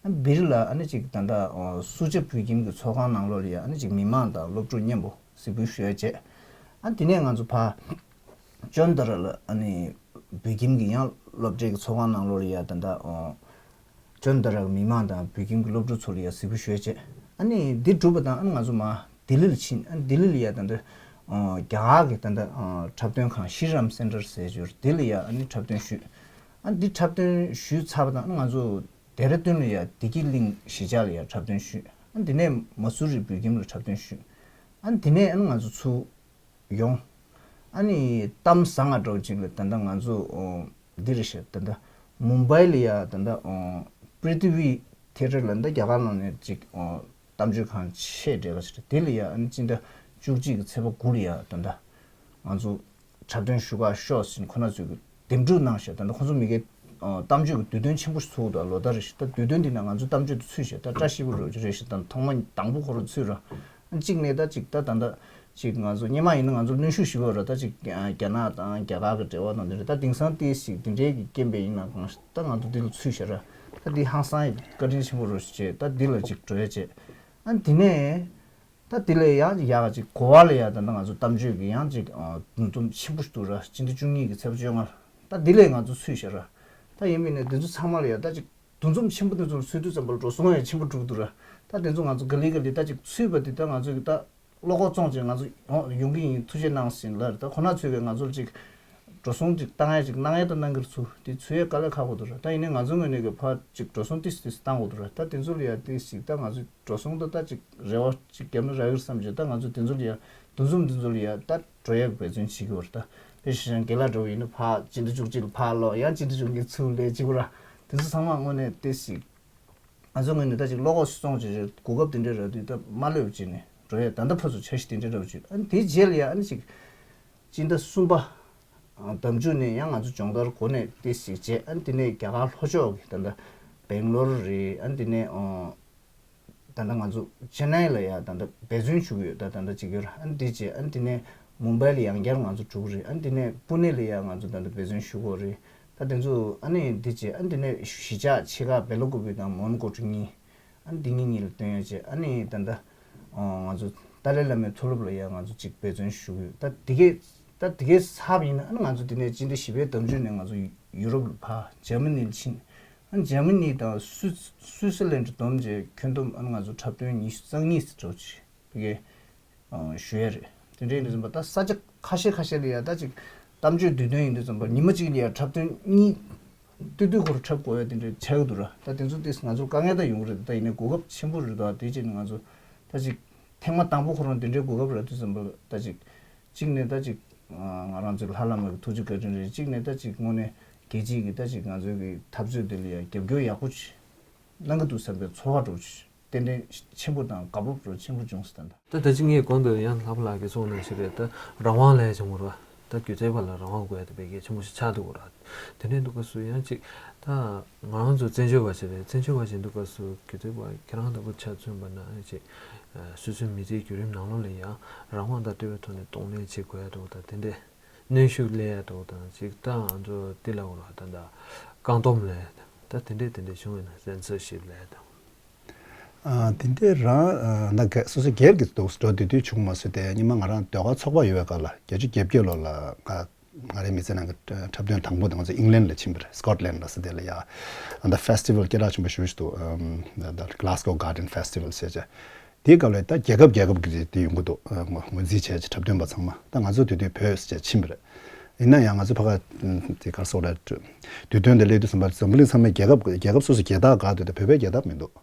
ཨ་སྦིར་ལ་ཨ་ནི་ཅིག་ད་ལྟ་སུ་ཇཱ་བོད་ཁྱིམ་གྱི་ཚོགས་ཁང་ནང་ལོགས་ལ་ཡང་ཨ་ནི་ཅིག་མི་མང་དང་སློབ་ཕྲུག་མཉམ་པོ་གཟིགས་འབུལ་ཞུ་ཡས་བྱས། ཨ་དེ་ནས་ང་ཚོ་ཕར་ཅོན་ཏ་ར་ལ་ཨ་ནི་བོད་ཁྱིམ་གྱི་ཡང་སློབ་གྲྭའི་གི་ཚོགས་ཁང་ནང་ལོགས་ལ་ཡང་ད་ལྟ་ཅོན་ཏ་ར་གི་མི་མང་དང་བོད་ཁྱིམ་གྱི་སློབ་ཕྲུག་ཚོ་ལ་ཡང་གཟིགས་འབུལ་ཞུ་ཡས་བྱས། ཨ་ནི་འདི་གྲུབ་པ་དང་ཨ་ནི་ང་ཚོ་མར་ལྡི་ལི་ལ་ཕྱིན། ཨ་ནི་ལྡི་ལི་ལ་ཡ་ད་ལྟ་རྒྱ་གར་གྱི་ད་ལྟ་འཁྲབ་སྟོན་ཁང་ཤྲི་རམ་སེན་ཊར་ཟེར་ཅིག་ཡོད་རེད། དེ་ལ་ཡ་ཨ་ནི་འཁྲབ་སྟོན་ཞུས། ཨ་ནི་འདི་འཁྲབ་སྟོན་ཞུས་ཚར་བ་དང་ཨ་ནི་ང་ཚོ་ལྡེ་ར་ལྡུན་ལ་ཡ་བདེ་སྐྱིད་གླིང་གཞིས་ཆགས་ལ་ཡ་འཁྲབ་སྟོན་ཞུས། ཨ་ནི་དེ་ནས་མ་སུ་རི་བོད་ཁྱིམ་ལ་འཁྲབ་སྟོན་ཞུས། ཨ་ནི་དེ་ནས་ཨ་ནི་ང་ཚོ་ཚུར་ཡོང་། ཨ་ནི་གཏམ་བཟང་ང་འདྲ་བོ་ཅིག་ལ་ད་ལྟ་ང་ཚོ་འོ་འདི་རེད་ཤག་ད་ལྟ་མུམ་བྷའི་ལ་ཡ་ད་ལྟ་འོ་པྲི་ཐི་ཝི་ཐི་ཡེ་ཊར་ལ་ད་རྒྱ་གར་ནང་ནས་ཅིག་འོ་གཏམ་བརྗོད་ཁང་ཆེས་གྲས་ཀ་ཞིག་རེད། དེ་ལ་ཡ་ཨ་ནི་སྤྱི་ཟླ་བཅུ་གཅིག་གི་ཚེས་པ་དགུ་ལ་ཡ་ད་ལྟ་ང་ཚོ་འཁྲབ་སྟོན་ཞུ་ག་ཤོག་ཟེར་ནས་ཁོ་ན་ཚོས་ཀྱི་འདེམས་སྒྲུག་གནང་ཤག་ད་ལྟ་ཁོ་ཚོ་མི་སྒེར་གཏམ་བརྗོད་ཀྱི་དུས་སྟོན་ཆེན་པོ་ཞིག་ཚུགས་འདུག་ལོ་ལྟར་རེ་བཞིན། ད་དུས་སྟོན་འདི་ན་ང་ཚོ་གཏམ་བརྗོད་དེ་ཚུད་ཤག་ད་བཀྲ་ཤིས་པོ་རོ་རེ་བཞིན་ད་ཐོག་མ་དང་པོ་ཁོ་རང་ཚུད་ར། གཅིག་ནས་ད་ཅིག་ད་ད་ད་ཅིག་ང་ཚོ་སྔོན་མ་ཡིན་ན་ང་ཚོ་གནོན་ཤུགས་ཞེ་པོ་ར། ད་ཅིག་རྒྱ་ནག་དང་རྒྱ་གར་གྱི་འབྲེལ་བ་དང་འདི་རེད། ད་དེང་སང་ཏོག་ཙམ་འདི་འདྲའི་གི་རྐྱེན་པས་ཡིན་ན་གང་ཞིག་ད་ང་ཚོ་འདི་ལ་ཚུད་ཤག་ར། ད་འདི་ཧང་སང་ཡི་བཀའ་དྲིན་ཆེན་པོ་རོ་ཞིག་བྱས། ད་འདི་ལ་ཅིག་འགྲོ་ཡ་བྱས། ཨ་འདི་ནས། ད་དེ་ལས་ཡང་ཅིག་ཡག་ག་ཅིག་གོ་བ་ལ་ཡ་ད་ལྟ་ང་ཚོ་གཏམ་བརྗོད་ཀྱི་ཡང་ཅིག་འདུ་འཛོམས་ཆེན་པོ་ཞིག་འདུག་ར། སྤྱི་ཟླ་བཅུ་གཉིས་ཀྱི་ཚེས་པ་བཅོ་ལྔ་ལ། ད་དེ་ལས་ང་ཚོ་ཚུད་ཤག་ར། ད་ཡིན་མིན་ནས་དེ་ཚོ་ཚང་མ་ལ་ཡ་ད་ཅིག་འདུ་འཛོམས་ཆེན་པོ་དེ་ཚོ་ལ་ཚུད་དུས་ཙམ་པ་ལ་འགྲོ་སོང་ཡང་ཆེན་པོ་འགྲོ་གི་འདུག་ར། ད་དེ་ཚོ་ང་ཚོ་ག་ལེ་ག་ལེ་ད་ཅིག་ཚུད་པ་དེ་ད་ང་ཚོ་གི་ད་བློ་ཁོག་བཙོང་བྱས་ང་ཚོ་ཡོང་ཡོང་གི་ཡིན། ཐུགས་རྗེ་གནང་ཟེར་ལབ་རེད། ད་ཁོ་ན་ཚོས་ཀྱི་ང་ཚོར་ཅིག་འགྲོ་སོང་ཅིག་བཏང་ཡ་ཅིག་གནང་ཡ་ད་གནང་གི་རེད། ཚུར་དེ་ཚུད་ཡ་དཀའ་ལས་ཁག་པོ་འདུག་ར། ད་ཡིན་ནའི་ང་ཚོ་ངོས་ནས་ཀྱི་ཕར་ཅིག་འགྲོ་སོང་ཏིས་ཏིས་བཏང་དགོས་འདུག་ར། ད་དེ་ཚོ་ལ་ཡ་ཏིས་ཅིག་ད་ང་ཚོ་འགྲོ་སོང་ད་ད་ཅིག་རེ་བ་ཅིག་བརྒྱབ་ན་རག་གི་རེད་བསམ་བྱས། ད་ང་ཚོ་དེ་ཚོ་ལ་ཡ་འདུ་འཛོམས་དེ་ཚོ་ལ་ཡ་ད་འགྲོ་ཡ་གི་འབད་བརྩོན་བྱེད་ཀྱི་ཡོད་རེད། ད་དཔེ་བཞག་ན་རྒན་ལགས་འདྲ་བོ་ཡིན་ན་ཕར་སྤྱི་ཟླ་བཅུ་གཅིག་ལ་ཕར་ལོག་ཡང་སྤྱི་ཟླ་བཅུ་གཉིས་ཚུར་སླེབས་བྱེད་དགོས་ར། དེ་ཚོ་ཚང་མ་དངོས་གནས་ཏིས་ཅིག་ང་ཚོ་ངོས་ནས་ད་ཅིག་བློ་ཁོག་སོང་ཅིག་རེད། གོ་སྐབས་དེ་འདྲ་རག་དུས་ད་མ་ལྷོད་བྱས་ནས་འགྲོ་ཡ། ད་ལྟ་ཕར་ཚུར་འཆར་གཞི་དེ་འདྲ་རག་བྱས། ཨ་ནི་དེའི་རྗེས་ལ་ཡ་ཨ་ནི་ཅིག་སྤྱི་ཟླ་གསུམ་པ། ཨ་ཟླ་མཇུག་ནས་ཡང་ང་ཚོ་སྦྱོང་བརྡར་འགོ་ནས་ཏོག་ཙམ་བྱས། ཨ་ནི་དེ་ནས་རྒྱ་གར་ལྷོ་ཕྱོགས་ཀྱི་ད་ལྟ་སྦེང་ལོར་རེད། ཨ་ནི་དེ་ནས་ཨོ་ད་ལྟ་ང་ཚོ་ཅེན་ནའི་ལ་ཡ་ད་ལྟ་འབད་བརྩོན་ཞུ་གི་ཡོད། ད་ད་ལྟ་གཅིག་གྱུར། ཨ་ནི་དེ་བྱས། ཨ་ནི་དེ་ནས་མུམ་བྷའི་ལ་ཡང་བསྐྱར་ང་ཚོ་འགྲོ་གི་རེད། ཨ་ནི་དེ་ནས་པུ་ནེ་ལ་ཡ་ང་ཚོ་ད་ལྟ་འབད་བརྩོན་ཞུ་གི་ཡོད་རེད། ད་དེ་ཚོ་ཨ་ནི་དེ་བྱས། ཨ་ནི་དེ་ནས་གཞིས་ཆགས་ཕྱེད་ཀ་སྦེ་ལ་ཀུ་པེ་དང་མོན་གྷོ་གྲུ་གཉིས། ཨ་ནི་འདི་གཉིས་གཉིས་ལ་བཏོན་ཡ་བྱས། ཨ་ནི་ད་ལྟ་ཨ་ང་ཚོ་ཏཱ་ལའི་བླ་མའི་མཐོ་སློབ་ལ་ཡང་ང་ཚོ་གཅིག་འབད་བརྩོན་ཞུ་གི་ཡོད། ད་དེ་གས་ད་དེ་གས་ཚར་བ་ཡིན་ན། ཨ་ནི་ང་ཚོ་དེ་ནས་སྤྱི་ཟླ་བཞི་པའི་ཟླ་མཇུག་ནས་ང་ཚོ་ཡུ་རོབ་ལ་ཕར་འཇར་མ་ནི་ལ་ཕྱིན། ཨ་ནི་འཇར་མ་ནི་དང་སུད་སུད་སི་ལན་ཌི་བསྡོམས་བྱས་ཁྱོན་བསྡོམས། ཨ་ནི་ང་ཚོ་འཁྲབ་སྟོན་ཉི་ཤུ་རྩ་གཉིས་ཙམ་འགྲོ་ཆེད་ཕ་གིར་ཞུ་ཡ་རེད། དེ་འདྲའི་འདྲ་ཙམ་པ། ད་ས་ཆ་ཁ་ཤས་ཁ་ཤས་ལ་ཡ་ད་ཅིག་གཏམ་བརྗོད་དུས་སྟོན་ཡིན་དུས་ཙམ་པ་ཉི་མ་གཅིག་ལ་ཡ་འཁྲབ་སྟོན་གཉིས་ཏུ་ཏུ་ཁོ་ར་འཁྲབ་དགོས་ཡ་དེ་འདྲ་ཆགས་ཀྱི་འདུག་ར། ད་དེ་ཚོ་ཏིས་ང་ཚོར་དཀའ་ངལ་ད་ཡོང་གི་རེད། ད་ཡིན་ནའི་གོ་སྐབས་ཆེན་པོ་རེད་དོ། དེ་བྱས་ནས་ང་ཚོ་ད་ཅིག་ཐེངས་མ་དང་པོ་ཁོ་རང་དེ་འདྲའི་གོ་སྐབས་རག་དུས་ཙམ་པ་ལ་ད་ཅིག་གཅིག་ནས་ད་ཅིག་ང་རང་ཚོའི་ལྷ་བླ་མ་གི་ཐུགས་རྗེ་བཀའ་དྲིན་རེད། གཅིག་ནས་ད་ཅིག་དངོས་གནས་རྒྱལ་སྤྱིའི་གི་ད་ཅིག་ང་ཚོའི་གི་འཐབ་རྩོད་དེ་ལ་ཡ་རྒྱབ་སྐྱོར་ཡག་པོ་ཅིག་གནང་གི་འདུག་བསམ་པའི་ཚོར་བ་འདྲ་བོ་ཅིག་ཏན་ཏན་ཆེན་པོ་དང་དགའ་སྤོབས་འདྲ་བོ་ཆེན་པོ་བྱུང་སོང་ད་ལྟ། ད་ད་ཅི་ངས་གོང་དུ་ཡང་ལྷག་པ་ལགས་ཀྱིས་གསུངས་ནང་བཞིན་རེད། ད་རང་དབང་ལས་བྱུང་བ་རེད། ད་སྒྱུ་རྩལ་པ་ལ་རང་དབང་དགོས་ཡ་དེ་བས་གལ་ཆེན་པོ་ཞིག་ཆགས་འདུག་གོ་ར། དེ་འདྲའི་འདུག་སྐབས་སུ་ཡང་ཅིག་ད་ང་རང་ཚོ་བཙན་བྱོལ་བ་ཞིག་རེད། བཙན་བྱོལ་བ་ཞིག་འདུག་སྐབས་སུ་སྒྱུ་རྩལ་པ་ཁྱེད་རང་ལྟ་བུ་ཆ་མཚོན་པ་ན་ཅིག་སོ་སོའི་མི་ཚེའི་བརྒྱུད་རིམ་ནང་ལོགས་ལ་ཡང་རང་དབང་དང་འབྲེལ་བའི་ཐོག་ནས་གདོང་ལེན་བྱེད་དགོས་ཡ་འདུག་ད་དེ་འདྲའི་གནོན་ཤུགས་སླེབས་ཡ་འདུག་དང་ཅིག་ད་ང་ཚོ་འདི་ལ་འོ་ར་ད་ད་བཀག་སྡོམ་ལས་ད་དེ་འདྲའི་དེ་འདྲའི་བྱུང་བའི་ན་ཚན་སོ་ཞིག་ལས་དང་། ཨ། དེ་འདྲའི་རང་ཨ་ད་སོ་སོའི་སྒེར་གྱི་འདུག་འགྲོ་དུས་དུས་བྱུང་མ་སོང་སྟེ། སྔོན་མ་ང་རང་ཟློས་གར་ཚོགས་པ་ཡོད་པའི་སྐབས་ལ་བརྒྱད་ཅུ་གྱ་བརྒྱད་ལོ་ལ་ང་ང་རའི་མི་ཚེ་ནང་གི་འཁྲབ་སྟོན་དང་པོ་དེ་ང་ཚོ་ཨིང་ལན་ལ་ཕྱིན་པ་རེད། སི་ཀོཊ་ལན་ལ་ཟེར་དེ་ལ་ཡ། ཨ་ད་ཕེ་སི་ཊི་བལ་སྐད་གྲགས་ཆེན་པོ་ཞེ་པོ་ཞིག་འདུག་ཨམ་ད་Glasgow Garden Festival ཟེར་བྱས། དེའི་སྐབས་ལ་ད་རྒྱལ་ཁབ་རྒྱལ་ཁབ་ཀྱི་དེ་ཡོང་གི་འདུག་ཨ་ངོས་འཛིན་བྱས་བྱས་འཁྲབ་སྟོན་པ་ཚང་མ། ད་ང་ཚོ་དེ་དུས་བོད་ཟེར་བྱས་ཕྱིན་པ་རེད། ཡིན་ན་ཡང་ང་ཚོ་ཕ་ག་དེ་གར་སོགས་ལ་དུས་སྟོན་དེ་སླེབས་དུས་ཙམ་པ་འཛམ་བུ་གླིང་ཚང་མའི་རྒྱལ་ཁབ་རྒྱལ་ཁབ་སོ་སོ་རྒྱལ་དར་འགག་དུས་ད་བོད་པའི་རྒྱལ་དར་མི་འདུག་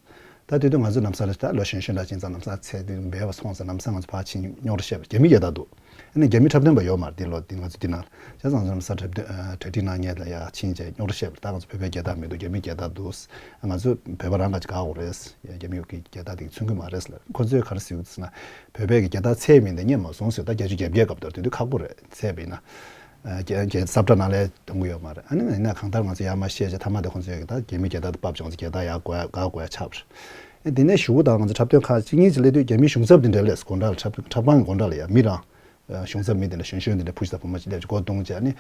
ད་དེ་དུས་ང་ཚོ་ལམ་སང་ལ་ད་ལོ་གཞོན་གཞོན་འདྲ་ཅིག་ཙང་ལམ་སང་ཚེ་འདི་འབད་བ་སོང་ཙང་ལམ་སང་ང་ཚོ་ཕར་ཕྱིན་རྙོག་དྲ་བཤད་པ་རྒྱ་མི་རྒྱལ་དར་འདུག་ཨ་ནི་རྒྱ་མི་འཁྲབ་སྟོན་པ་ཡོད་མ་རེད། འདི་ལོ་འདི་ང་ཚོ་འདི་ནང་བྱས་ཙང་ལམ་སང་གྲ་སྒྲིག་གནང་མཁན་ལ་ཡ་ཕྱིན་བྱས་རྙོག་དྲ་བཤད་པ་རེད། ད་ང་ཚོ་བོད་པའི་རྒྱལ་དར་མི་འདུག་རྒྱ་མི་རྒྱལ་དར་འདུག་ང་ཚོ་བོད་པ་རང་ག་ཅིག་དགའ་འོ་རེད། རྒྱ་མི་གི་རྒྱལ་དར་དེ་མཚོན་གི་མ་རེད་ཟེར་ལ། ཁོ་ཚོས་ག་རེ་ཟེར་གི་འདུག་ཟེར་ན། བོད་པའི་གི་རྒྱལ་དར་ཚད་མིན་ཏེ་རྙེད་མ་སོང་ཟེར། ད་བརྒྱད་ཅུ་གྱ་བརྒྱད་སྐབས་དུས་དུས་ཁག་པོ་རེད། ཚད་པ་ཡིན་ན། ཨ་རྒྱལ་རྒྱལ་ས་བཀྲ་ནང་ལས་གཏོང་གི་ཡོད་མ་རེད། ཨ་ནི་ཡིན་ན་གང་ལྟར་ང་ཚོ་ཡར་མར་བཤད་བྱས་མཐའ་མ་དེ་ཁོང་ཚོས་གི་ད་རྒྱ་མི་རྒྱལ་དར་དེ་ཕབ་བྱས་ང་ཚོ་རྒྱལ་དར་ཡར་དགོས་ཡ་དགའ་དགོས་ཡ་ཆགས་པ་རེད། ཨ་དེ་ནས་གཞུག་གུ་ད་ང་ཚོ་འཁྲབ་སྟོན་ཁག་གཅིག་གཉིས་ཅིག་སླེབས་དུས་རྒྱ་མིའི་གཞུང་ཚབ་དེ་འདྲ་སླེབས། སྒོ་འགྲམ་ལ་འཁྲབ་འཁྲབ་ཁང་གི་སྒོ་འགྲམ་ལ་ཡ་མི་རང་གཞུང་ཚབ་མི་དེ་འདྲ་གཞོན་གཞོན་དེ་འདྲ་བུ་ཞིག་དང་བུ་མོ་ཞིག་སླེབས་བྱས་སྒོ་བརྡུངས་བྱས། ཨ་ནི་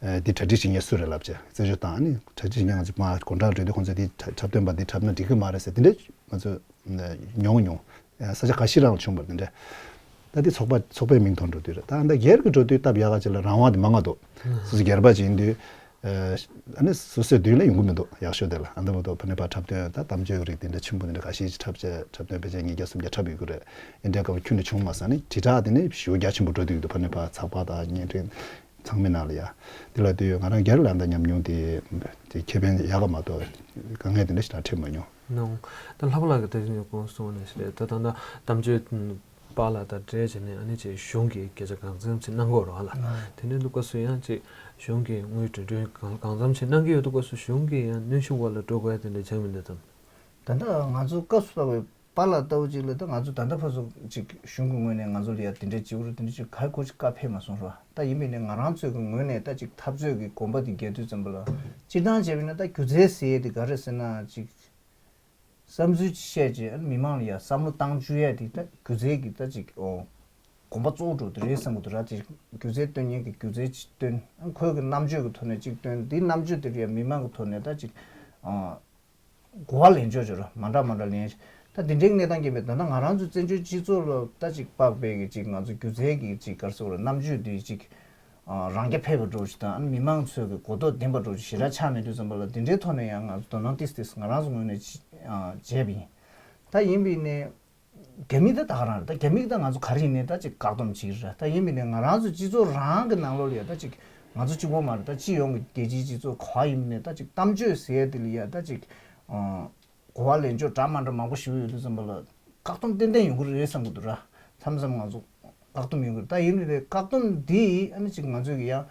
ཨ་འདི་གྲ་སྒྲིག་བྱེད་མཁན་སུ་རེད་ལབ་བྱས་རྩད་གཅོད་བཏང་། ཨ་ནི་གྲ་སྒྲིག་བྱེད་མཁན་ང་ཚོ་མར་སྒོ་འགྲམ་འགྲོ་དུས་ཁོང་ཚོས་འདི་འཁྲབ་འཁྲབ་སྟོན་པ་འདི་འཁྲབ་ན་འགྲིག་གི་མ་རེད་ཟེར། དེ་འདྲ་ང་ཚོ་མྱོང་མྱོང་། ས་ཆ་ཁ་ཤས་རང་ལ་བྱུང་བ་རེད། དེ་འདྲ། ད་འདི་ཚོགས་པ་ཚོགས་པའི་མིང་ཐོག་འགྲོ་དུས་རེད། ད་ད་སྒེར་གྱི་འགྲོ་དུས་སྟབས་ཡག་ག་ཅིག་ལ་རང་དབང་དེ་མང་ང་འདུག་སོ་སོ་སྒེར་པ་ཅིག་ཡིན་དུས། ཨ་ནི་སོ་སོའི་མདུན་ལ་ཡོང་གི་མི་འདུག་ཡག་ཤོས་དེ་ལ། ཨ་འདི་མ་གཏོགས་ཕ་ནི་ཕར་འཁྲབ་སྟོན་ད་གཏམ་བརྗོད་ཀྱི་རིགས་དེ་འདྲ་ཆེན་པོ་དེ་འདྲ་ཁ་ཤས་ཅིག་འཁྲབ་བྱས། འཁྲབ་སྟོན་ཕལ་ཆེར་ཉིས་བརྒྱ་སུམ་བརྒྱ་འཁྲབ་ཡོད་ཀྱི་རེད། ཨིན་དྲའི་སྐབས་ཁྱོན་ནས་བྱུང་མ་སོང་། ཨ་ནི་དྲིལ་བསྒྲགས་དེ་ནི་ཞེ་པོ་རྒྱ་ཆེན་པོ་འགྲོ་དུས་འདུག་ཕ་ནི་ཕར་ཚགས་པར་དང་བརྙན་འཕྲིན་ཚང་མའི་ནང་ལ་ཡ། དེ་ལ་དུས་ང་རང་སྒེར་ལ་ད་ཉམས་མྱོང་དེ་དེ་ཁེ་ཕན་ཡག་ག་མ་གཏོགས་དཀའ་ངལ་དེ་འདྲ་ཞིག་རང་འཕྲད་མ་མྱོང་། ནོ། ད་ལྷག་པ་ལགས་ཀྱིས་ད་ཅི་ནས་གོང་གསུངས་པ་ནང་བཞིན་རེད། ད་ད་ལྟ་གཏམ་བརྗོད་པ་ལ་ད་འབྲེལ་བྱས་ནས་ཨ་ནི་ཅིག་གཞུང་གིས་སྐད་ཆ་གང་འཚམ་ཅིག་གནང་གི་ཡོད་རེད་བ་ལ། དེ་འདྲའི་འདུག་སྐབས་སུ་ཡང་ཅིག་གཞུང་གིས་དངུལ་འབྲེལ་མཐུད་གང་གང་འཚམ་ཅིག་གནང་གི་ཡོད་འདུག་སྐབས་སུ་གཞུང་གིས་ཡང་གནོན་ཤུགས་འོག་ལ་འགྲོ་དགོས་ཡ་དེ་འདྲ་ཆགས་མི་འདུག་དམ། ད་ལྟ་ང་ཚོ་སྐབས་སུ་བབས་པའི་པཱ་ལགས་ལྟ་བུ་ཅིག་ལ་ད་ང་ཚོ་ད་ལྟ་བར་དུ་ཅིག་གཞུང་གི་ངོས་ནས་ང་ཚོ་ལ་ཡ་དེ་འདྲའི་བྱེད་དགོས་རེད་དེ་འདྲ་ཅིག་ག་གོ་ཅིག་བཀའ་ཕེབས་མ་སོང་ར། ད་ཡིན་པས་ནས་ང་རང་ཚོའི་གི་ངོས་ནས་ད་ཅིག་འཐབ་རྩོད་ཀྱི་གོམ་པ་དེ་རྒྱག་དུས་ཙམ་པ་ལ་སྤྱིར་བཏང་བྱས་པས་ན་ད་སྒྱུ་རྩལ་ཟེར་ཡས་དེ་ག་རེ་ཟེར་ན་ཅིག་བསམ་ཚུལ་ཅིག་བཤད་རྗེས་ཨ་ནི་མི་མང་ལ་ཡ་བསམ་བློ་བཏང་བཅུག་ཡས་དེ་ད་སྒྱུ་རྩལ་གྱི་ད་ཅིག་ཨོ་གོམ་པ་གཙོ་བོ་འགྲོ་དེ་རེད་བསམ་གི་འདུག་ར། ཅིག་སྒྱུ་རྩལ་སྟོན་མཁན་གྱི་སྒྱུ་རྩལ་ཅིག་སྟོན། ཨ་ཁོའི་གི་རྣམ་དཔྱོད་ཀྱི་ཐོག་ནས་ཅིག་སྟོན། དེའི་རྣམ་དཔྱོད་དེ་ལ་ཡ་མི་མང་གི་ཐོག་ནས་ད་ཅིག་ཨ་གོ་བ་ལེན་ཕྱོགས་ཅིག་ར་མ་འདྲ་མ་འདྲ་ལེན། ད་དེ་འདྲའི་གནས་སྟངས་ཀྱི་མེད། ད་ལྟ་ང་རང་ཚོའི་བཙན་བྱོལ་སྤྱི་ཚོགས་ལ་ད་ཅིག་དཔག་པའི་གི་ཅིག་ང་ཚོ་སྒྱུ་རྩལ་གྱི་ཅིག་ག་རེ་ཟེར་དགོས་རེད། རྣམ་དཔྱོད་དེ་ཅིག་ཨ་རང་རྐྱ་འཕེར་བ་འདྲ་བོ་ཞིག་དང་། ཨ་ནི་མི་མང་ཚོའི་གི་གོ་རྟོགས་ལྡན་པ་འདྲ་བོ་ཞིག་ཞེ་དྲག་ཆགས་མེད་དུས་ཙམ་པ་ལ་དེ་འདྲའི་ཐོག་ནས་ཡང་ང་ཚོ་དོ་སྣང་ཏིས་ཏིས་ང་རང་ཚོ་ངོས་ནས་ཅི་ཨ་བྱས་པ་ཡིན། ད་ཡིན་པས་ནས་རྒྱ་མི་ད་ད་ག་རང་རེད། ད་རྒྱ་མི་ད་ང་ཚོ་ག་རེ་ཡིན་ནའི་ད་ཅིག་བཀག་སྡོམ་བྱེད་ཀྱི་རེད། ད་ཡིན་པས་ནས་ང་རང་ཚོ་སྤྱི་ཚོགས་རང་གི་ནང་ལོགས་ལ་ཡ་ད་ཅིག་ང་ཚོ་གཅིག་པོ་མ་རེད། ད་སྤྱི་ཡོངས་ཀྱི་རྒྱལ་སྤྱིའི་སྤྱི་ཚོགས་ག་པར་ཡིན་པས་ནས་ད་ཅིག་གཏམ་བརྗོད་ཟེར་ཡ་དེ་ལ་ཡ་ད་ཅིག་ཨ་གོ་བ་ལེན་ཕྱོགས་འདྲ་མ་འདྲ་མང་པོ་ཞིག་ཡོད་དུས་ཙམ་པ་ལ་བཀག་སྡོམ་ཏན་ཏན་ཡོང་གི་རེད་བསམ་གི་འདུག་ར། མཚམས་མཚམས་ང་ཚོ་བཀག་སྡོམ་ཡོང་གི་རེད། ད་ཡིན་ནའི་བཀག་སྡོམ་འདི་ཨ་ནི་ཅིག་ང་ཚོས་ཀྱི་ཡང་